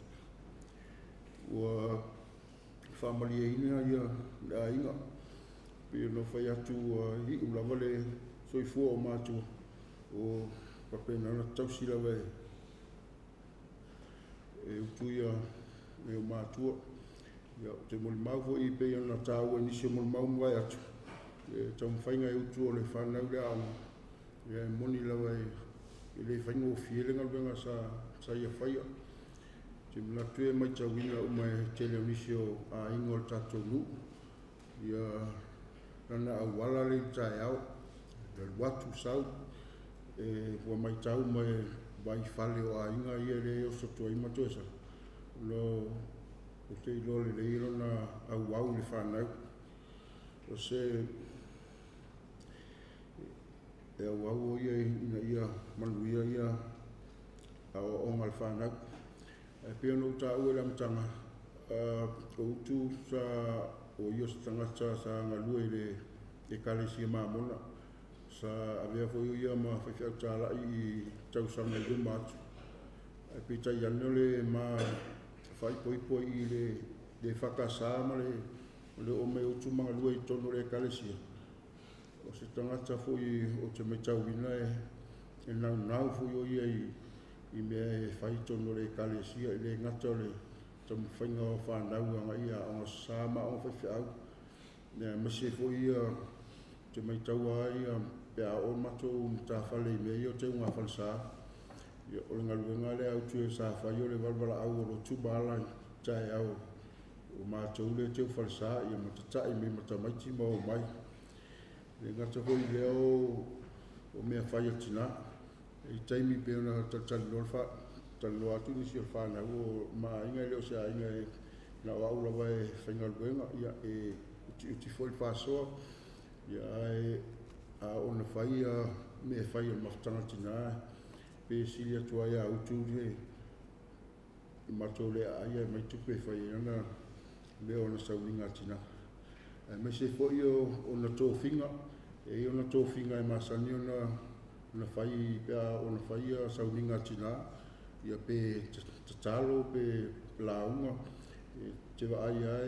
Ua faamalieina ia le aiga. Pei ona fai atu ua iu lava le soifua o matua, o faapena ona tausi lava e Utu ia e o matua. Ia, ou te molimau foi pei ona taua i nisi o molimau ua mavae atu, le taumafaiga e Utu o le fanau i le aoga, ia e moni lava e le faigofie le galuega sa ia faia. Ou te manatu e matauina uma e tele o nisi o aiga o le tatou nuu, ia lana auala lea i le taeao, le alu atu sau, e ua matau uma e vaifale o aiga ia lea e oso atu ai ma toe sau, ona ou te iloa lelei lona auau i le fanau. O se e auau o ia ina ia manuia ia aoaoga a le fanau. Ae pei ona ou taua i le amataga, o Utu sa o ia o se tagata sa galue i le Ekalesia Mamona. Sa avea foi o ia ma faifeau talai i tausaga i luma atu. Ae peitai ane o le ma faaipoipo i le EFKS ma le oo mai o Utu ma galue i totonu o le Ekalesia, o se tagata foi ou te matauina e naunau foi o ia i mea e fai i totonu o le Ekalesia, e le gata o le taumafaiga o fanau agai i aoga sasa ma aoga faifeau, aemaise foi ia ou te maitaua ai pe a oo le matou matafale i mea ia o teuga falesa. Ia, o le galuega lea a Utu sa fai o le valavalaau o lotu ma ala i taeao o matou lea e teu falesa, ia ma tatai mai ma tamaiti ma omai. E le gata foi i lea o mea fai a tina. E i taimi pei ona talatalanoa talanoa atu nisi o fanau o ma aiga e le o se aiga e na o au lava e faigaluega, ia e utiuti foi le faasoa, ia ae a oo ina fai ia mea e fai o le mafutaga tina, pe sili atu ai ia Utu le matou le aai e aumai tupe e fai ai ana mea o ana sauniga a tina. Aemaise foi o ona tofiga, e i ai ona tofiga e masani ona fai pe a oo ina fai ia sauniga a tina, ia pe tatalo pe lauga, e te vaai lava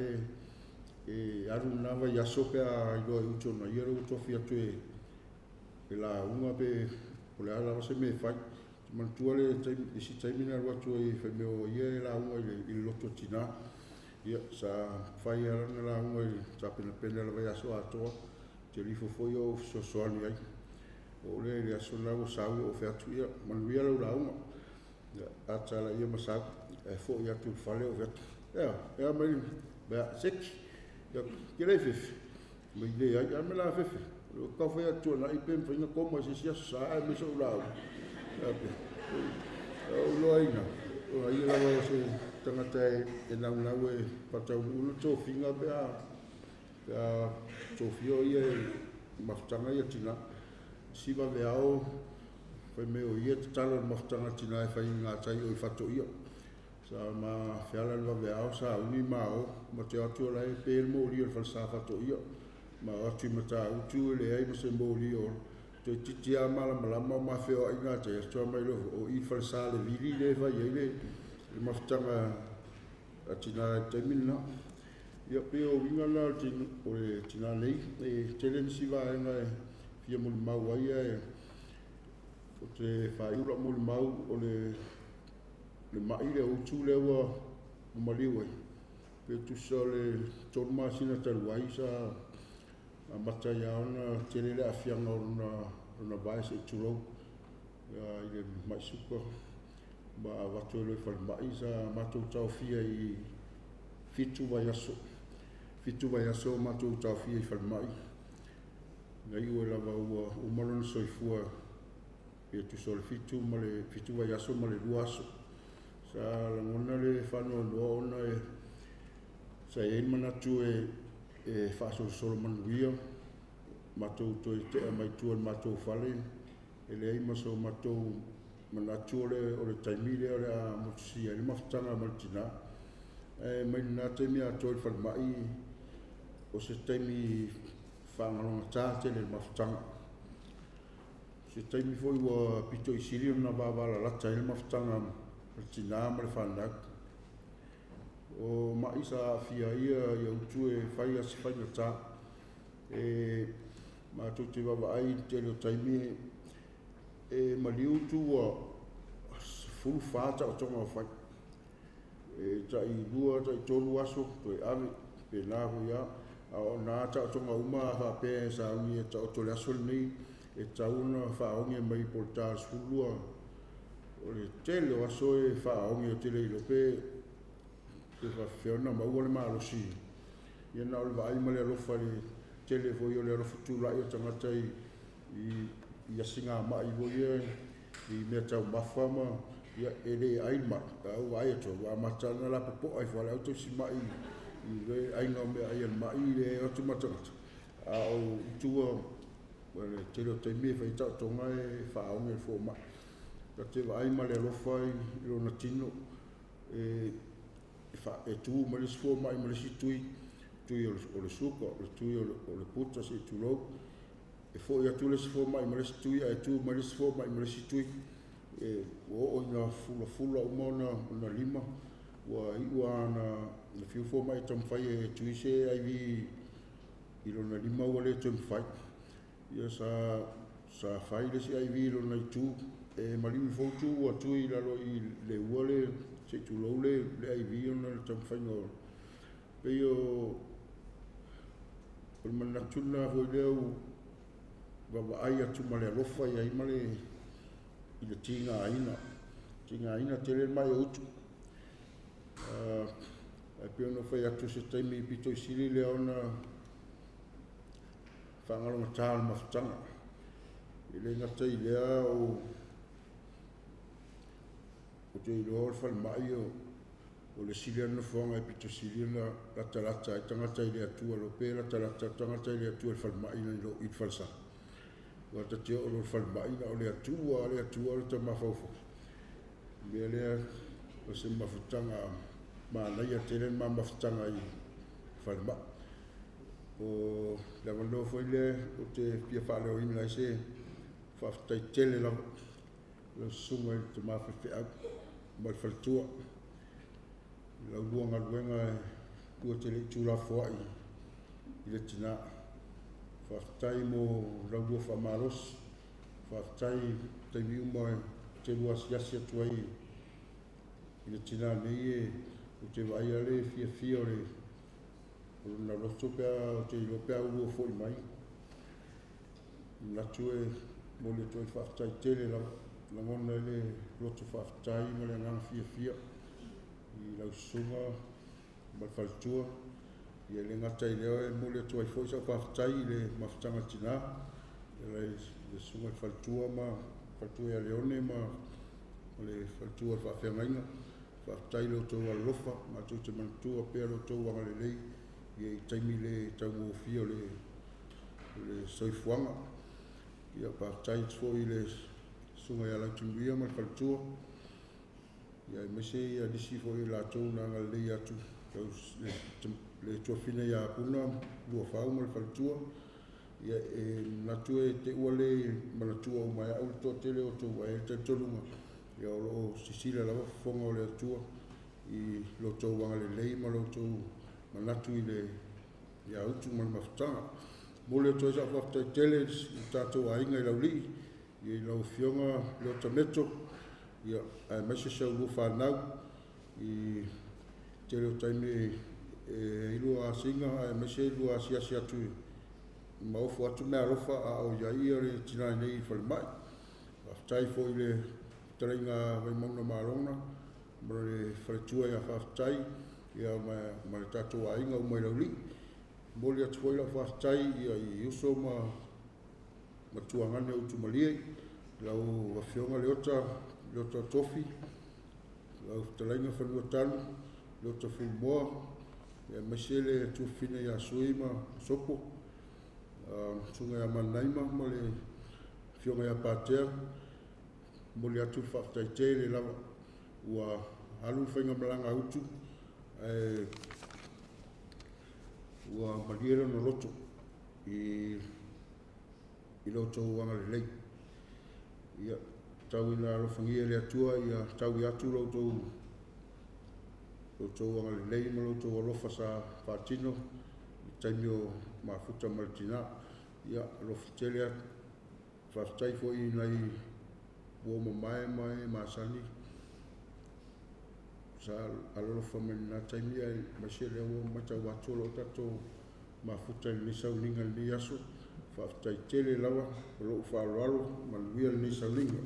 e alu lena vaiaso pe a iloa e Utu ona ia lea ua tofi atu e lauga pe o le a lava se mea e fai. Ou te manatua le taimi, le isi taimi na alu atu ai fai mai o ia e lauga i le lotu a tina. Ia, sa fai lava lana lauga i le tapenapena i le vaiaso atoa. Ou te alu ifo foi ou fesoasoani ai. Oo lea i le aso lena ua sau ou fai atu, ia, manuia lau lauga. Ia, ata laia ma sau. Ae foi atu i le fale ou fai atu, ea, ea mai, mea, seki. Ia, ke le fefe. Mai leai, a me la fefe. O le tau fai atu tuanai pe mafai ona koma i se isi aso sa ae aumai so'u lauga. Ou iloa ai ina, o ia lava o se tagata e naunau e faataunuu lona tofiga pe a tofia o ia i mafutaga ia tina. Si vaveao fai mai o ia e tatalo i le mafutaga tina e fai i gatai o i Fatoia. Sa ma feala i le vaveao, sauni ma o, ma te o atu o la e pe le moli o le falesa Fatoia. Ma o atu i Matautu e leai ma se moli o toeitiiti lava malamalama o ma feoai gatai atu a mai loa o i le falesa le vili lea e fai ai le mafutaga a tina i le taimi lena. Ia pei o uiga na o le tina nei, e tele nisi vaega e fia molimau ai ae ou te faaiu lau molimau o le mai lea utu lea ua maliu ai. Pe tusa o le 3 masina talu ai sa amata ai lava ona tele le aafiaga o lona vae se i tulou i le mai suka ma avatu ai loa i falemai sa matou taofia i 7 vaiaso. 7 vaiaso o matou taofia i falemai na iu ai lava ua uma lona soifua pe tusa o le 7 ma le 7 vaiaso ma le 2 aso. Sa lagona le faanoanoa ona e sa i ai le manatu e faasolosolo manuia matou toe tea mai tua i le matou fale e leai ma so matou manatu o le taimi lea o le a motusia ai le mafutaga ma le tina. Ae mai lena taimi atoa i le falemai o se taimi faagalogata tele i le mafutaga. Se taimi foi ua pito i sili ona vavalalata ai le mafutaga ma le tina ma le fanau. O ma'i sa aafia ai ia Utu e fai a se faigata. E matou te vaavaai i le tele o taimi e maliu Utu ua 14 taotoga o fai. E tai 2, tai 3 aso toe ave, pēlā foi lava. A o na taotoga uma a faapea e sauni e taoto i le aso lenei, e tatau ona faaoge mai po o le ta 12. O le tele o aso e faaoge ou te le iloa pe faapefea ona maua le malosi. Ia na o le vaai ma le alofa i le tele foi o le alofa tulai o tagata i asigamai foi ia i mea taumafa ma ia e le ai le mai. A ou vaai atu ua amata ona lapopoa ifo lava le au tausi mai i le aiga o meaai a le mai i le o atu ma tagata. A o i tua o le tele o taimi e fai ai taotoga e faaoge i le fomai. Ta te vaai ma le alofa i lona tino e e tu mai le isi fomai ma le isi tui, tui o le suka, o le tui o le puta se i tulou. E foi atu le isi fomai ma le isi tui ae tu mai le isi fomai ma le isi tui. E ua oo ina fulafula uma ona lima, ua iu lava ina fiu le fomai e taumafai e tui se IV i lona lima ua le toe mafai. Ia sa fai le isi IV i lona itu, e maliu ifo utu ua tui i lalo i le ua le, se i tulou le IV ona o le taumafaiga o… Pei o le manatu lena foi lea ua vaavaai atu ma le alofa i ai ma le i le tigaina. Tigaina tele le mai o utu. Ae pei ona fai atu se taimi pito i sili lea ona faagalogata o le mafutaga. E le gata i lea o ou te iloa o le falemai o o le isi lea nofoaga e pito sili ona latalata ai tagata i le Atua, lo pe latalata tagata i le Atua i le falemai nai lo i le falesa. Aua ta te oo loa i le falemai na o le Atua lava le Atua le ta mafaufau. O le mea lea o se mafutaga manaia tele le ma mafutaga i le falemai. O le avanoa foi lea ou te fia faaleoina ai se faafetai tele lava i lau susuga i le tama faifeau ma le faletua i lau lua galuega e lua te le i tuulafoai i le tina. Faafetai mo lau lua faamalosi, faafetai i taimi uma e te lua asiasi atu ai i le tina nei e ou te vaai lava le fiafia o le lona loto pe a ou te iloa pe a ua foi mai. Manatu e momoli atu ai le faafetai tele lava, lagona ai le loto faafetai ma le agaga fiafia i lau susuga ma le faletua. Ia e le gata i lea, e momoli atu ai foi sau faafetai i le mafutaga tina, e ala i le susuga i le faletua ma faletua ia Leone ma le faletua o le faafeagaiga. Faafetai i lo outou alolofa, matou te manatua pea lo outou agalelei i taimi le taugofie o le soifuaga. Ia faafetai atu foi i le susuga ia Lautimuia ma le faletua, ia aemaise ia nisi foi o latou na agalelei atu, le tuafafine ia Puna Luafau ma le faletua. Ia e manatu e te ua le manatua uma e au le toatele o outou, ae i ai le talitonuga ia o lo o sisila lava fofoga o le Atua i lo outou agalelei ma lo outou manatu i le ia utu ma le mafutaga. Momoli atu ai sau faafetai tele i le tatou aiga i Laulii, i lau Afioga Leota Meto, ia, aemaise si au lua fanau i tele o taimi e ai lua asiga, aemaise lua asiasi atu ma ofo atu meaalofa a o i ai le tina nei i falemai. Faafetai foi i le fetalaiga a Vaimauga Malona ma le faletua ia Faafetai ia ma le tatou aiga uma i Laulii. Momoli atu foi lau faafetai ia i uso ma matuagane o Utumalie, lau Afioga Leota, Leota Tofi, lau fetalaiga Fanuatanu, Leota Fuimoa, aemaise le tuafafine ia Sui ma Sopo, susuga ia Mananaima ma le Afioga ia Patea. Momoli atu le faafetai tele lava ua alu le faigamalaga a Utu ae ua malie lona loto i lo outou agalelei. Ia, tau ina alofagia e le Atua ia taui atu lo outou agalelei ma lo outou alofa sa faatino i taimi o mafuta ma le tina. Ia, alofa tele atu. Faafetai foi i nai ua mamae ma e masani sa alolofa mai lena taimi, aemaise lea ua matau atu o lo o tatou mafuta i lenei sauniga i lenei aso. Faafetai tele lava o lou faaaloalo, manuia lenei sauniga.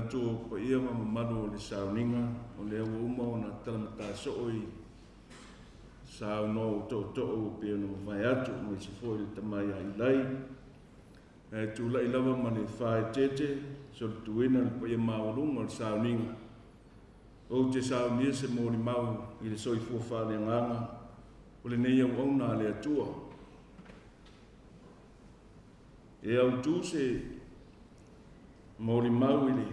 Manatu o paia ma mamalu o le sauniga, o lea ua uma ona talamatā soo i saunoa ua tootoo ua pei ona mavae atu, aemaise foi le tama ia Ilai. Ae tulai lava ma le faaeteete, solituina le paia maualuga o le sauniga. Ou te saunia se molimau i le soifua faaleagaga o lenei auauna a le Atua. E autū se molimau i le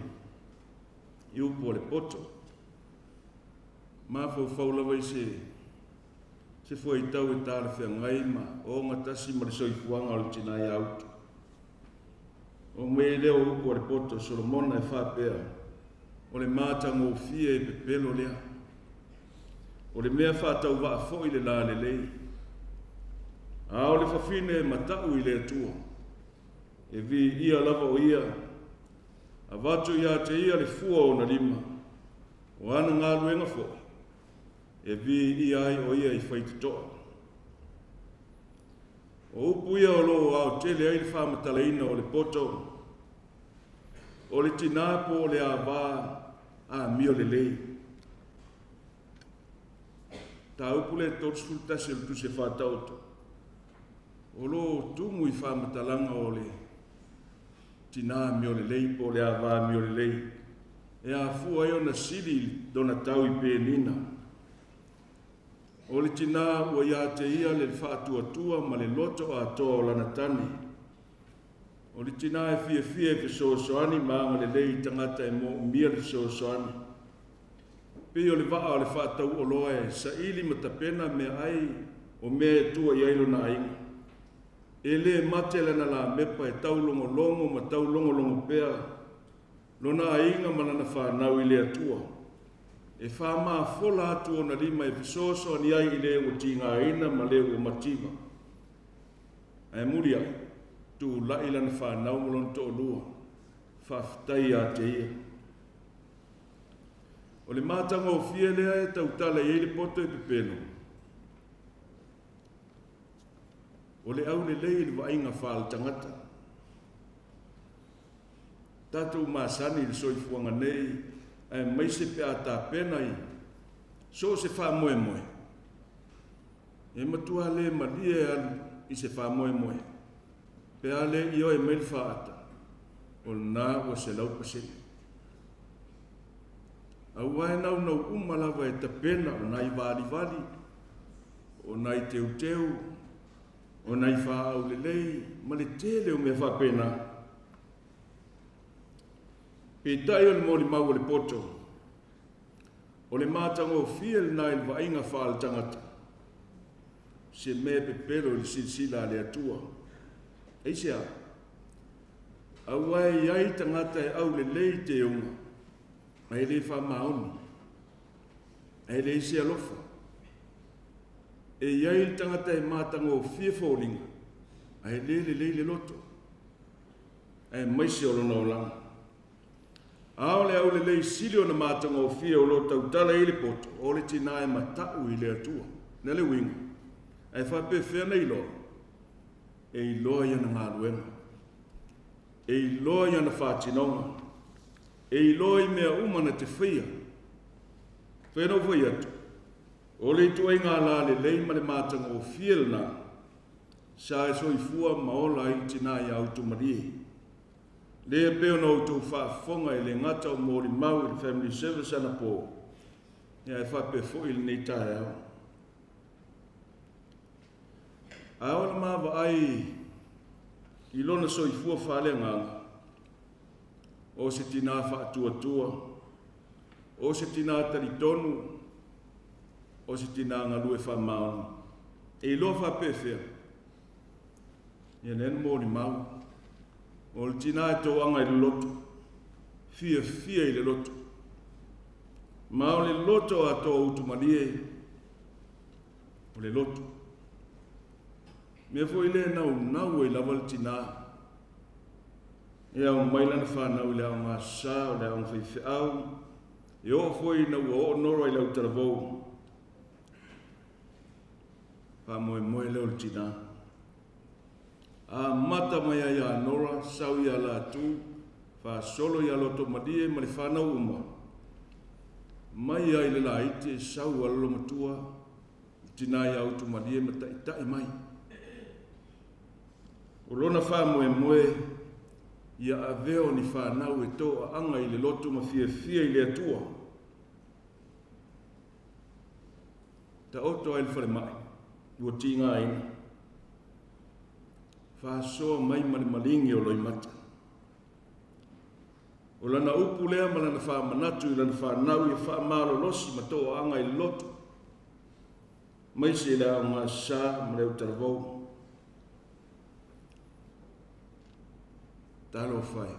i upu a le poto. Mafaufau lava i se se fuaitau e talafeagai ma ogatasi ma le soifuaga o le tinā ia Utu. O mai ai lea o upu a le poto Solomona e faapea, o le matagofie e pepelo lea. O le mea faatauvaa foi le lalelei. A o le fafine e matau i le Atua, e viia lava o ia, avatu ia te ia le fua o ona lima, o ana galuega foi, e viia ai o ia i faitotoa. O upu ia o lo o aotele ai le faamatalaina o le poto, o le tinā po o le avā amio lelei. Mataupu lea 31 o le Tusi Faataoto, o lo o tumu i faamatalaga o le tinā amio lelei po o le avā amio lelei, e afua ai ona sili lona tau i penina. O le tinā ua ia te ia le faatuatua ma le loto atoa o lana tane. O le tinā e fiafia e fesoasoani ma agalelei i tagata e moomia le fesoasoani. Pei o le vaa o le faatauoloa e saili ma tapena meaai o mea e tua i ai lona aiga. E le mate lana lamepa e taulogologo ma taulogologo pea lona aiga ma lana fanau i le Atua. E faamafola atu ona lima e fesoasoani ai i le ua tigaina ma le ua mativa. Ae muli ai, tulai lana fanau ma lona toalua, faafetai ia te ia. O le matagofie lea e tautala i ai le poto e pepelo, o le aulelei i le vaaiga faaletagata. Tatou masani i le soifuaga nei, aemaise pe a tapena i so o se faamoemoe, e matua le malie e alu i se faamoemoe, pe a le ioe mai le faata, o lena ua 100%. Aua e naunau uma lava e tapena o nai valivali, o nai teuteu, o nai faaau lelei, ma le tele o mea faapena. Peitai o le molimau o le poto, o le matagofie lena i le vaaiga faaletagata, se mea e pepelo i le silasila a le Atua. Aisea? Aua e i ai tagata e aulelei i teuga, ae le faamaoni, ae leai se alofa. E i ai le tagata e matagofie foliga, ae le lelei le loto, aemaise o lona olaga. A o le aulelei sili ona matagofie o lo o tautala i ai le poto, o le tinā e matau i le Atua. O le a le uiga? Ae faapefea ona iloa? E iloa i ana galuega. E iloa i ana faatinoga. E iloa i mea uma na te faia. Fai ona ou fai atu, o le ituaiga alalelei ma le matagofie lena sa e soifua ma ola ai le tinā iā Utumalie. Lea e pei ona outou faafofoga e le gata o molimau i le Family Service anapo, ae faapea foi i lenei taeao. A o le maavaai i lona soifua faaleagaga, o se tinā faatuatua, o se tinā talitonu, o se tinā galue faamaoni. E iloa faapefea? Ia lea na molimau. O le tinā e toaga i le loto, fiafia i le loto. Ma o le loto atoa utumalie, o le loto. Mea foi lea e naunau ai lava le tinā. E ao mai lana fanau i le aoga sa, o le aoga faifeau, e oo foi ina ua oo Nora i le autalavou. Faamoemoe lea o le tinā. Amata mai ai ia Nora, sau ia Latu, Faasolo ia Lotomalie ma le fanau uma, mai ai le laiti e sau a Lolomatua, le tina ia Utumalie ma taitai mai. O lona faamoemoe, ia avea o ni fanau e toaaga i le loto ma fiafia i le Atua. Taoto ai le falemai, ua tigaina. Faasoa mai ma le maligi o Loimata. O lana upu lea ma lana faamanatu i lana fanau ia faamalolosi ma toaaga i le loto, maise i le aoga sa ma le autalavou. Talofa e.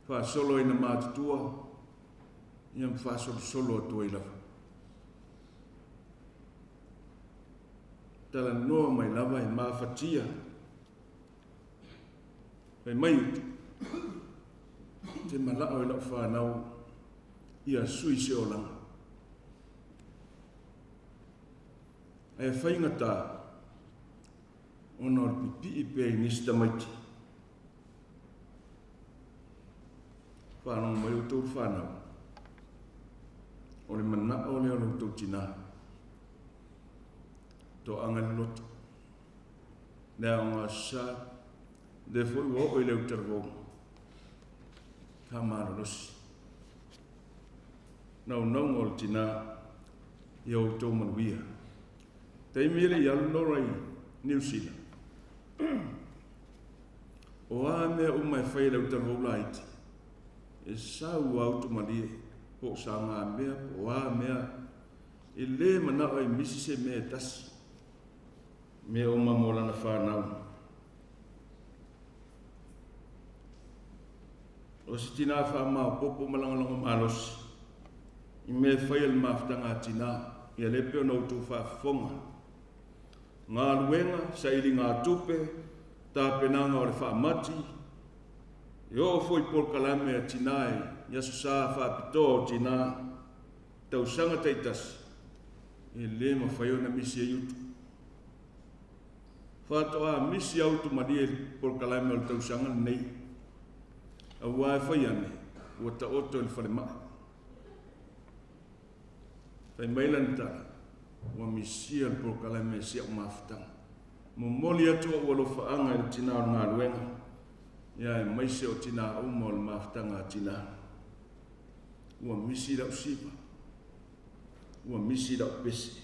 Faasolo ai na matutua, ia ma faasolosolo atu ai lava. Talanoa mai lava e mafatia. Fai mai utu, te malao i lau whanau ia sui se olaga. Ae faigata ona o le pipii pea i nisi tamaiti. Faalogo mai outou fanau, o le manao lea o lo outou tinā. Toaga le loto. Le aoga sa, lea foi ua oo i le utalavou. Faamalolosi. Naunauga o le tinā, ia outou manuia. Taimi e le i alu Nora i Niu Sila. O a mea uma e fai e le autalavou laiti, e sau a utumalie, po o sagamea, po o a mea, e lē manao e misi se mea e tasi, mea uma mo lana fanau. O se tinā faamaopoopo ma lagolago malosi i mea e fai e le mafutaga a tinā, ia lea pei ona outou faafofoga. Galuega, sailigatupe, tapenaga o le faamati, e oo foi polokalame a tinā i Aso Sa faapitoa o tinā, tausaga taitasi, e lē mafai ona misi ai utu. Faatoa misi a utu malie i le polokalame o le tausaga lenei, auā e fai ane, ua taoto i le falemai. Fai mai lana tala, ua misia le polokalame e si au mafutaga. Momoli atu ou alofaaga i le tinā o le galuega, ia aemaise o tinā uma o le mafutaga a tinā. Ua misi lau siva. Ua misi lau pese.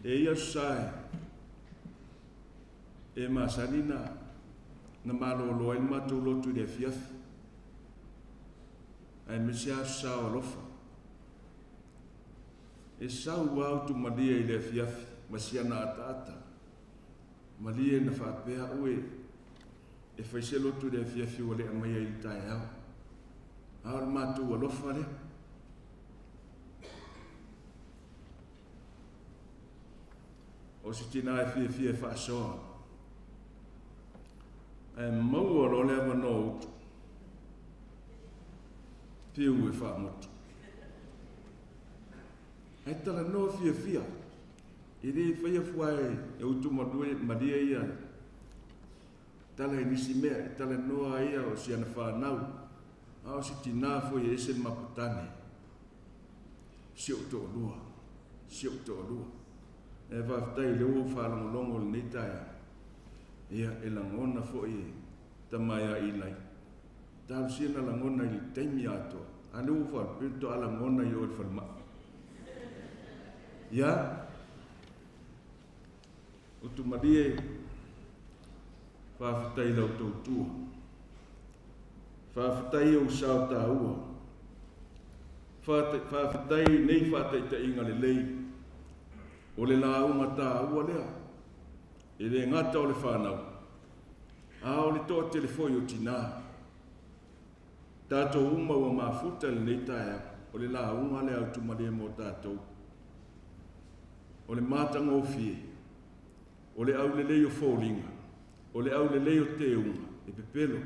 E ia sa e masani na na malolo ai le matou lotu i le afiafi. Aemaise aso sa o alofa. E sau lava utumalie i le afiafi ma siana ataata. Malie na faapea au e e fai se lotu i le afiafi ua le aumaia i le taeao. A o le matou alofa lea. O se tinā e fiafia e faasoa. Ae maua loa le avanoa utu. Piu e faamotu. Ae talanoa fiafia. E le faia fua e utu malie ia tala i nisi mea. E talanoa ia o si ana whanau. A o se tinā foi e ese le maputane. Si ou toalua. Si ou toalua. E faafetai i le ua faalogologo i lenei taeao. Ia, e lagona foi e tama ia Ilai. Talosia na lagona i le taimi atoa. A lea ua faapea faatoa lagona i o i le falemai. Ia, utumalie, faafetai i la outou tua. Faafetai i ou sao taua. Faafetai i nei faataitaiga lelei. O le lauga taua lea, e le gata o le fanau, a o le toatele foi o tinā. Tatou uma ua mafuta i lenei taeao, o le lauga lea a Utumalie mo tatou. O le matagofie, o le aulelei o foliga, o le aulelei o teuga, e pepelo.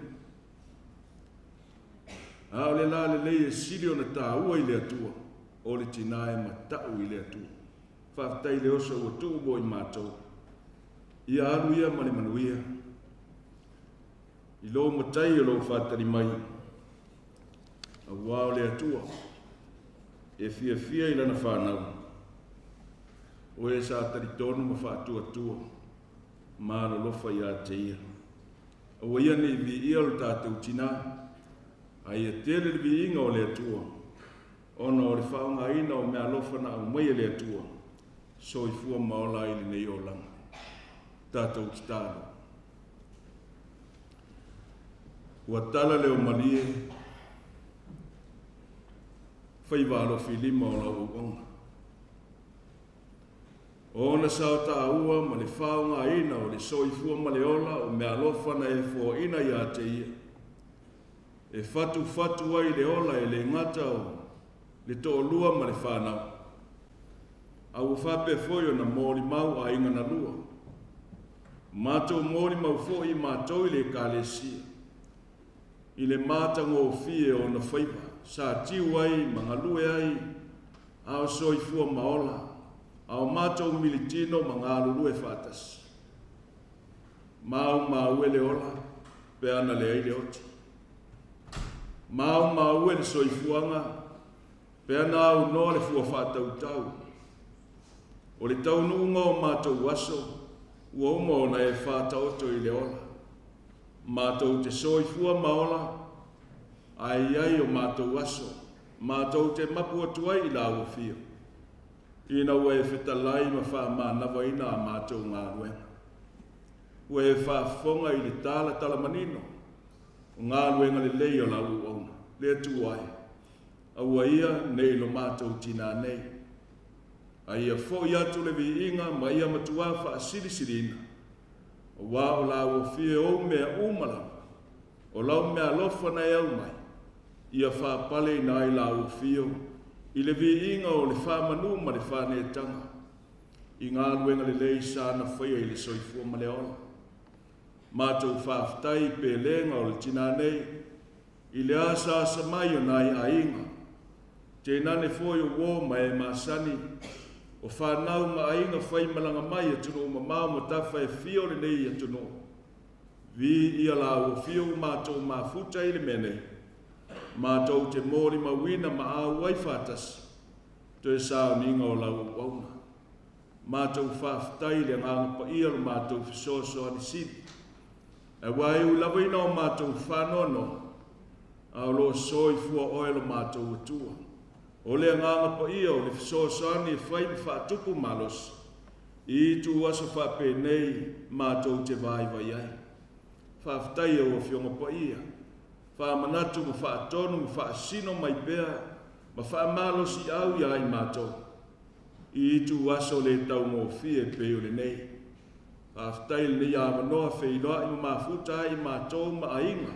A o le lalelei e sili ona taua i le Atua, o le tinā e mata'u i le Atua. Faafetai i le oso ua tuu mo i matou. Ia alu ia ma le manuia i lou matai o lou faatali mai, auā o le Atua e fiafia i lana fanau, o e sa talitonu ma faatuatua ma alolofa iā te ia. Aua ia ne i viia lo tatou tinā, a ia tele le viiga o le Atua, ona o le faaaogaina o meaalofa na aumai e le Atua, soifua ma ola ai lenei olaga. Tatou tatalo. Ua tala leo malie, faiva alofilima o lau auauna. O ona sao taua ma le faaaogaina o le soifua ma le ola o meaalofa na e foaina iā te ia, e fatufatu ai le ola e le gata o le toalua ma le fanau, a ua faapea foi ona molimau aiga na lua. Matou molimau foi matou i le Ekalesia, i le matagofie o ona faiva sa tiu ai ma galue ai a o soifua ma ola, a o matou militino ma galulue faatasi. Maumau e le ola pe ana leai le oti. Maumau e le soifuaga pe ana aunoa le fua faatautau. O le taunuuga o matou aso ua uma ona e faataoto i le ola. Matou te soifua ma ola, ae i ai o matou aso, matou te mapu atu ai i la ua fia, ina ua e fetalai ma faamanavaina a matou galuega. Ua e faafofoga i le talatala manino o galuega lelei o lau auauna, le Atua e, aua ia ne i lo matou tinā nei. A ia foi atu le viiga ma ia matuā faasilisiliina, auā o la ua fia ou mea uma lava, o lau meaalofa na e aumai, ia faapaleina ai la ua fio i le viiga o le faamanu ma le faaneetaga i galuega lelei sa na faia i le soifua ma le ola. Matou faafetai i pelega o le tinā nei, i le asaasa mai o nai aiga, tainane foi o uo ma e masani, o fanau ma aiga faimalaga mai atunuu mamao ma tafa e fia o lenei atunuu. Viia la ua fia ua matou mafuta i le mea nei, matou te molimauina ma auai faatasi toe sauniga o lau auauna. Matou faafetai i le Agaga Paia lo matou fesoasoani sili. Aua e ui lava ina o matou faanoanoa, a o lo o soifua oe lo matou Atua. O le Agaga Paia o le fesoasoani e fai ma faatupu malosi, i itu aso faapenei matou te vaivai ai. Faafetai e ou Afioga Paia, faamanatu ma faatonu ma faasino mai pea ma faamalosiau iā i matou, i itu aso le taugofie pei o lenei. Faafetai i lenei avanoa feiloai ma mafuta ai matou ma aiga,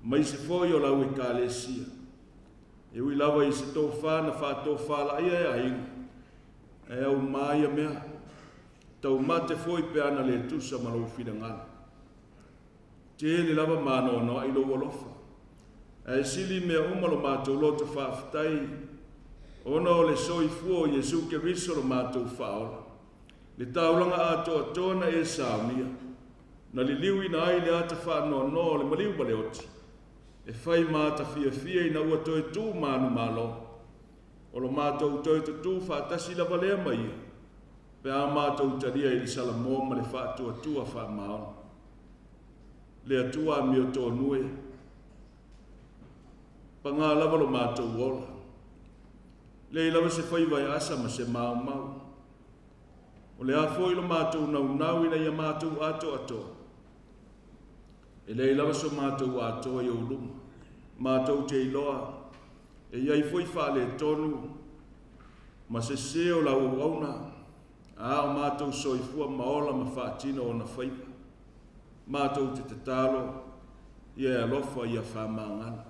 maise foi o lau Ekalesia. E ui lava i se tofa na faatofalaia e aiga, ae auma ia mea, taumate foi pe ana le tusa ma lou finagalo. Tele lava maanoanoa'i lou alofa, ae sili mea uma lo matou loto faafetai ona o le soifua o Iesu Keriso lo matou Faaola. Le taulaga atoatoa na e saunia, na liliuina ai le ata faanoanoa o le maliu ma le oti, e fai ma ata fiafia ina ua toe tū manumalo. O lo matou toe tutū faatasi lava lea ma ia, pe a matou talia i le salamo ma le faatuatua faamaoni. Le Atua amiotonu e, pagā lava lo matou ola. Leai lava se faiva e asa ma se maumau. O le a foi lo matou naunau ina ia matou atoatoa? E leai lava so matou atoa i ou luma. Matou te iloa, e i ai foi faaletonu ma sese o lau auauna, a o matou soifua ma ola ma faatino ona faiva. Matou te tatalo, ia e alofa ia faamagalo.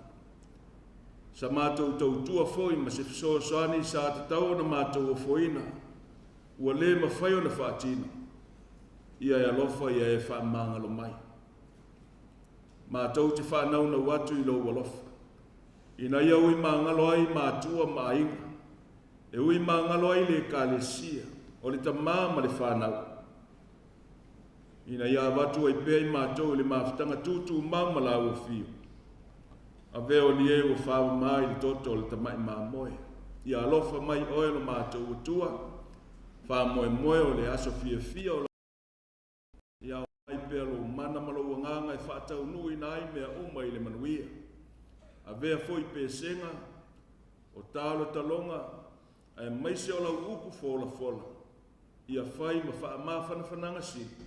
Sa matou tautua foi ma se fesoasoani sa tatau ona matou ofoina, ua le mafai ona faatino. Ia e alofa ia e faamagalo mai. Matou te faanaunau atu i lou alofa, ina ia ui magalo ai matua ma aiga, e ui magalo ai le Ekalesia, o le tama ma le fanau. Ina ia avatu ai pea i matou i le mafutaga tūtūmau ma lāua afio. Avea o lie ua faamama i le toto o le tamai mamoe. Ia alofa mai oe lo matou Atua, faamoemoe o le aso fiafia o Ia ao mai pea lou mana ma lou agaga e faataunuuina ai mea uma i le manuia. Avea foi pesega, o talotaloga, aemaise o lau upu folafola, ia fai ma faamafanafanaga sili,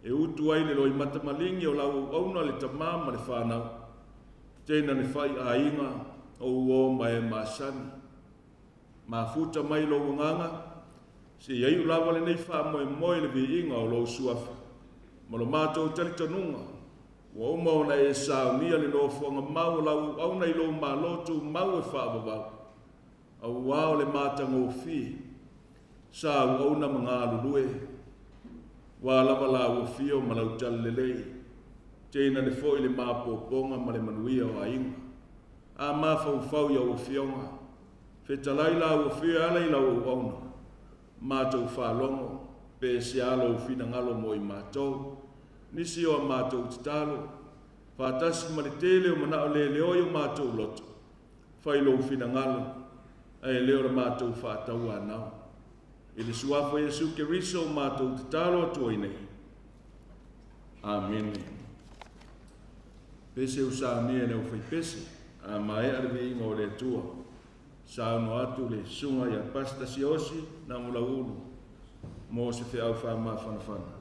e utu ai le loimata maligi o lau auauna le tama ma le fanau, teina le fai aiga o uo ma e masani. Mafuta mai lou agaga, se i aiu lava lenei faamoemoe i le viiga o lou suafa, ma lo matou talitonuga, ua uma ona e saunia le nofoaga mau o lau auauna i lou Malo tumau e faavavau, auā o le matagofie sa auauna ma galulue, ua lava lau afio ma lau talalelei, teinane foi le maopoopoga ma le manuia o aiga. A mafaufau i au afioga, fetalai lau afio e ala i lau auauna, matou faalogo, pe se a lou finagalo mo i matou, nisi o a matou tatalo, faatasi ma le tele o manao leleoa i o matou loto, fai lou finagalo, ae le o le matou faatauanau. I le Suafa o Iesu Keriso o matou tatalo atu ai nei. Amene. Pese usaunia e le aufaipese, a maea le viiga o le Atua, saunoa atu le Susuga ia Pastor Siaosi Namulauulu mo se feau faamafanafana.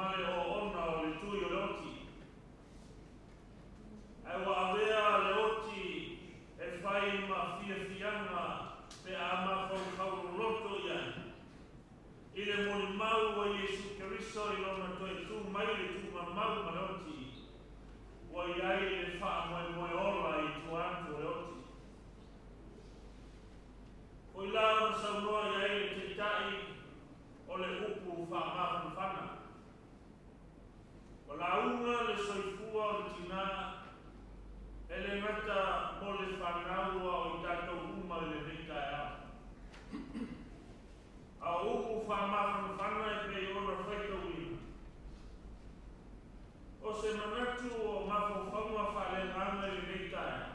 ma le oona o le tui o le oti. Ae ua avea le oti e fai ma fiafiaga pe a mafaufau loloto i ai i le molimau a Iesu Keriso i Lona toe tu mai i le tuugamau ma le oti, ua i ai le faamoemoe ola i tua atu o le oti. Foi la ona saunoa i ai le Taitai o le upu faamafanafana. Ua lauga le soifua o le tinā, e le gata mo le fanau a o i tatou uma i lenei taeao. A o upu faamafanafana e pei ona faitauina, o se manatu o mafaufauga faaleagaga i lenei taeao,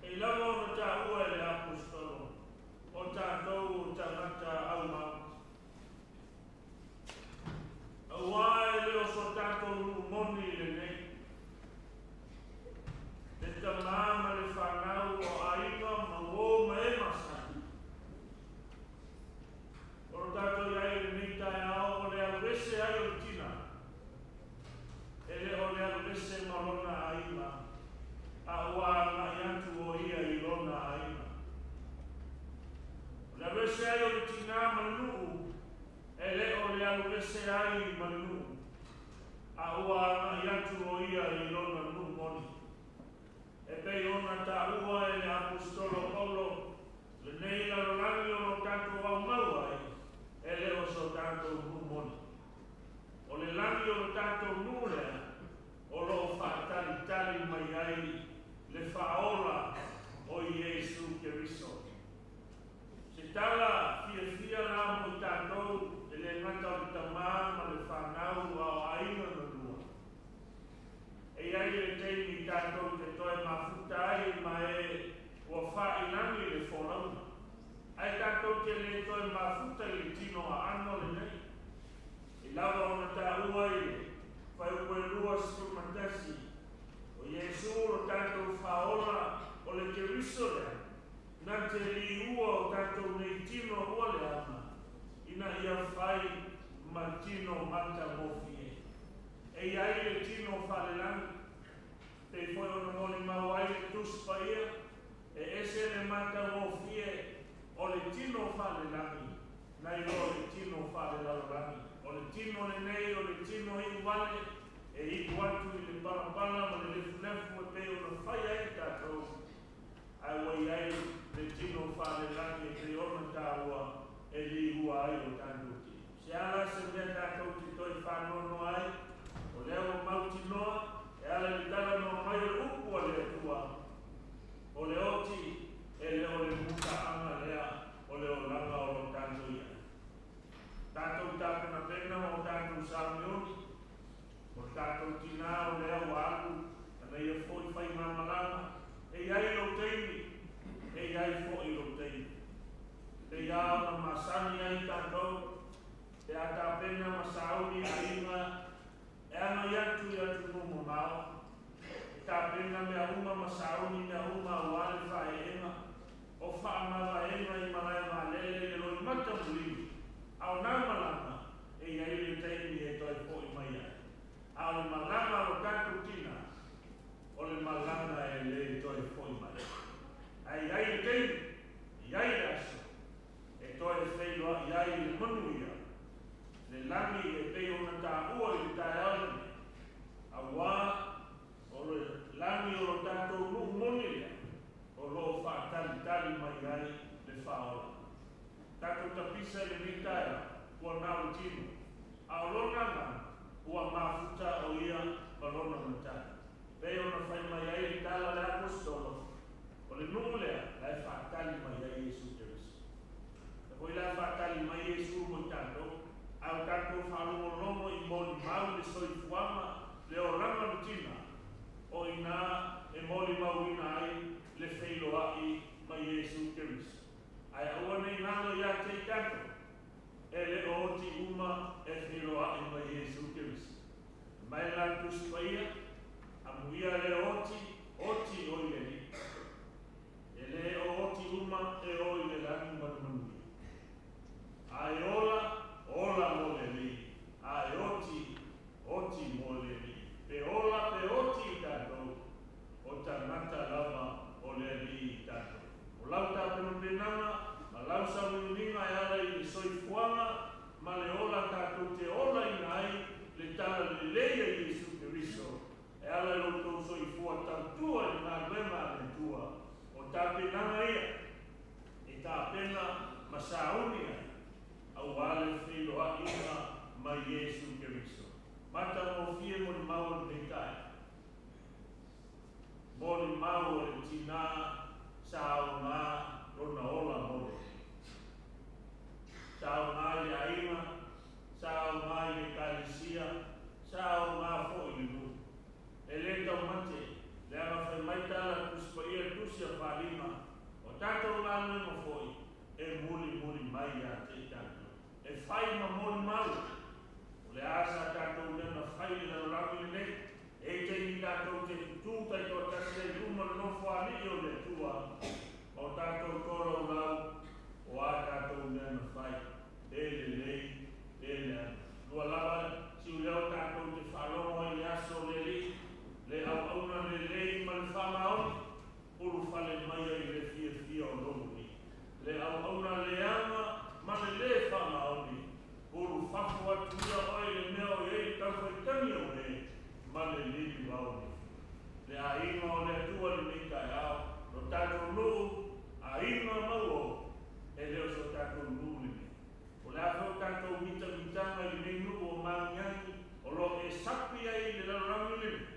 pei lava ona taua e le Aposetolo, o tatou o tagata aumau. Auā e le o so tatou nuu moni lenei, le tamā ma le fanau o aiga ma uō ma e masani. O lo tatou i ai i lenei taeao o le aluese ai o le tina, e le o le aluese ma lona aiga, a ua agai atu o ia i lona aiga. O le aluese ai o le tinā ma le nuu, e le o le aluese ai ma le nuu, a ua agai atu o ia i lona nuu moni. E pei ona taua e le Aposetolo Paulo, lenei lalolagi o lo tatou aumau ai, e le o so tatou nuu moni. O le lagi o lo tatou nuu lea, o lo o faatalitali mai ai le Faaola o Iesu Keriso. Se tala fiafia la mo i tatou, e le gata o le tamā ma le fanau a o aiga na lua. E i ai le taimi tatou te toe mafuta ai ma e ua faailagi le folauga. Ae tatou te le toe mafuta i le tino aano lenei. I lava ona taua i le Fuaiupu e 21, o Iesu lo tatou Faaola, o le Keriso lea, na te liua o tatou nei tino ua leaga, ina ia fai ma tino matagofie. E i ai le tino faalelagi, pei foi ona molimau ai le Tusi Paia, e ese le matagofie o le tino faalelagi nai lo le tino faalelalolagi. O le tino lenei o le tino iu vale e iu atu i le palapala ma le lefulefu e pei ona fai ai tatou, ae ua i ai le tino faalelagi e pei ona taua e liua ai o tatou tino. Se a la se mea tatou te toe faanoanoa ai, o lea ua mautinoa e ala i le talanoa mai o le upu a le Atua, o le oti e le o le mutaaga lea o le olaga o lo tatou i ai. Tatou tapenapena ma o tatou sauniuni, o le tatou tinā o lea ua alu ana ia foi faigamalaga, e i ai lou taimi, e i ai foi lou taimi. Pei lava ona masani ai tatou, pe a tapena ma sauni aiga e agai atu i atunuu mamao, e tapena mea uma ma sauni mea uma aua le faaeeega, o faamavaega i malae vaalele i le loimata mulimu, a o nā malaga e i ai le taimi e toe foʻi mai ai. A o le malaga a lo tatou tina, o le malaga e lē toe foʻi mai. Ae i ai le taimi, i ai le aso, e toe feiloaʻi ai le manuia, le lagi e pei ona taua i le taeao lenei, auā o le lagi o lo tatou nuu moni lea, o lo o faatalitali mai ai le Faaola. Tatou tapisa i lenei taeao, ua na o le tino, a o lona agaga, ua mafuta o ia ma lona matai. Pei ona fai mai ai le tala a le Aposetolo, o le nuu lea la e faatali mai ai Iesu Keriso. E foi la e faatali mai Iesu mo i tatou, a o tatou faalogologo i molimau le soifuaga, le olaga o le tina, o i ina e molimauina ai le feiloaʻi ma Iesu Keriso. Ae aua ne i galo iā te i tatou, e le o oti uma e feiloaʻi ma Iesu Keriso. Mai la le Tusi Paia, Amuia le oti, oti o i le Alii. E le o oti uma e o i le lagi ma le manuia. A e ola, ola mo le Alii, a e oti, molimau a le tinā sa aoga lona ola mo le Sa aoga i le aiga, sa aoga i le ekalesia, sa aoga foi i le nuu. E le taumate, leaga fai mai tala a le Tusi Paia i le Tusi a Faliga, o tatou galuega foi e mulimuli mai ia te i tatou. E fai ma molimau, o le a sa tatou mea na fai i le lalolagi lenei. E i ai taimi tatou te tutū taitoatasi ai i luma o le Nofoalii o le Atua, ma o tatou tolaulau o a tatou mea na fai, pe lelei, pe leaga. Lua lava siuleo tatou te faalogo ai i le aso o le Alii, le auauna lelei ma le faamaoni, ulufale mai ai i le fiafia o lou Alii. Le auauna leaga ma le lē faamaoni, ulufafo atu ia oe i le mea o i ai le taufaitagi o e ma le lili vaonifi. Le aiga o le Atua i lenei taeao, lo tatou nuu, aiga mauo, e le o so tatou nuu lenei. O le a foi o tatou mitamitaga i lenei nuu o Magiagi o lo o e sapi ai i le lalolagi lenei,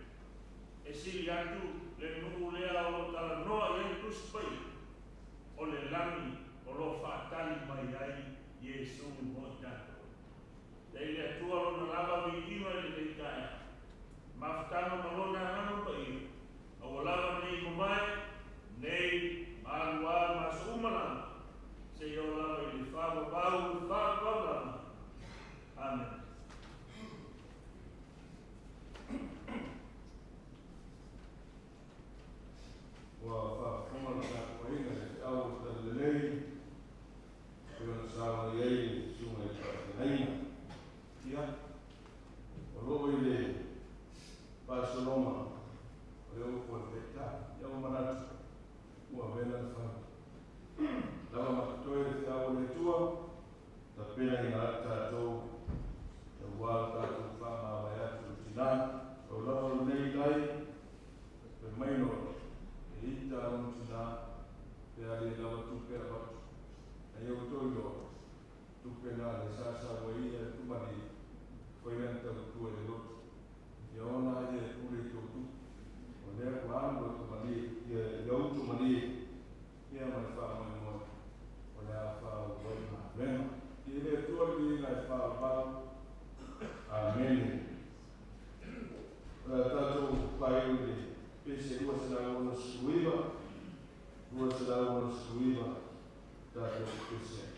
e sili atu le nuu lea o lo o talanoa i ai le Tusi Paia, o le lagi o lo o faatali mai ai Iesu mo i tatou. Lei le Atua Lona lava viiga i lenei taeao. Mafutaga ma Lona Agaga Paia, a ua lava nei mamae, nei, ma alu a ma aso uma lava, seia oo lava i le faavavau o le faavavau lava. Amene. Ua faafofoga le tapuaiga i le feau o le Talalelei e pei ona saunoa i ai le Susuga i le Faafeagaiga. Ia, o lo o i le faasologa o le upu a le Taitai, ia ua manatu ua avea le fau. Lava ma totoe le feau a le Atua, tapenaina ai tatou aua lo tatou faamavae atu i le tina. Pau lava o lenei lai, fai mai loa, e ita lona tina, pe a le lava tupe avatu. Ai outou iloa, tupe na le sa sau ai ia tumalie, fai lana tautua i le lotu. Ia ona ai ia e pule i tou tupe. O lea ua alu e tumalie, ia ia utu malie, ia ma le faamoemoe, o le a faaauau ai galuega. I le Atua le viiga e faavavau. Amene. O le a tatou faaiu i le pese 269, 269 tatou pese ai.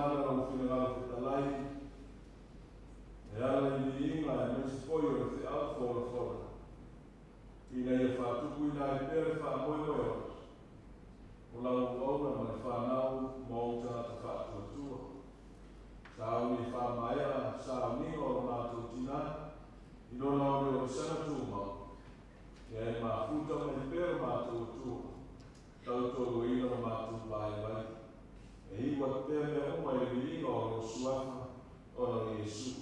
mana lou finagalo fetalai e ala i viiga aemaise foi o le feau folafola, ina ia faatupuina ai pea le faamoemoe ola o lau auauna ma le fanau ma ou tagata faatuatua. Sauni e faamaea sauniga o lo matou tinā i lona oliolisaga tumau, ia e mafuta mai pea lo matou Atua, tautoaluaina lo matou vaivai, e iu atu pea mea uma i le viiga o lou Suafa, ona o Iesu.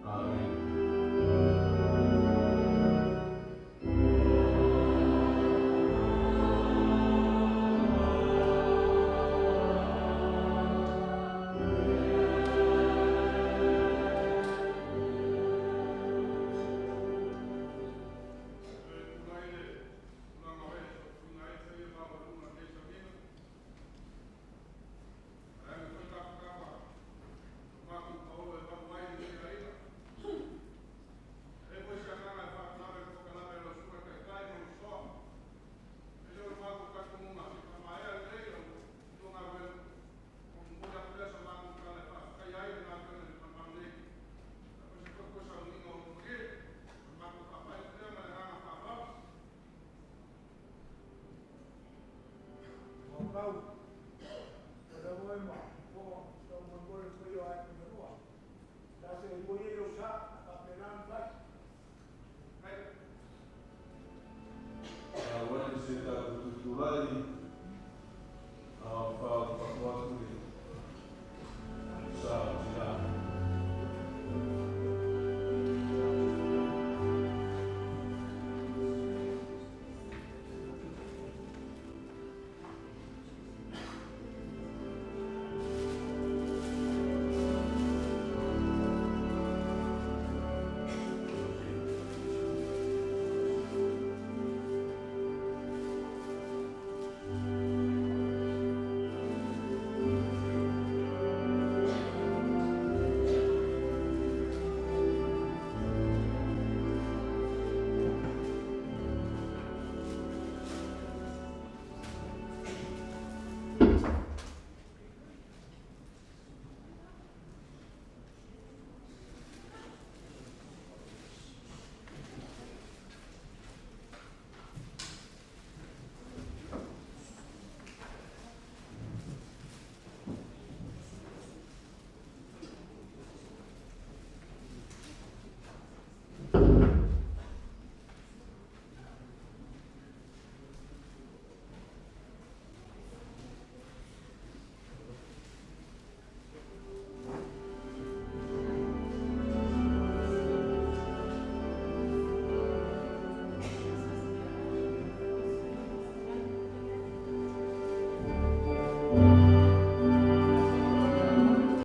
Amene.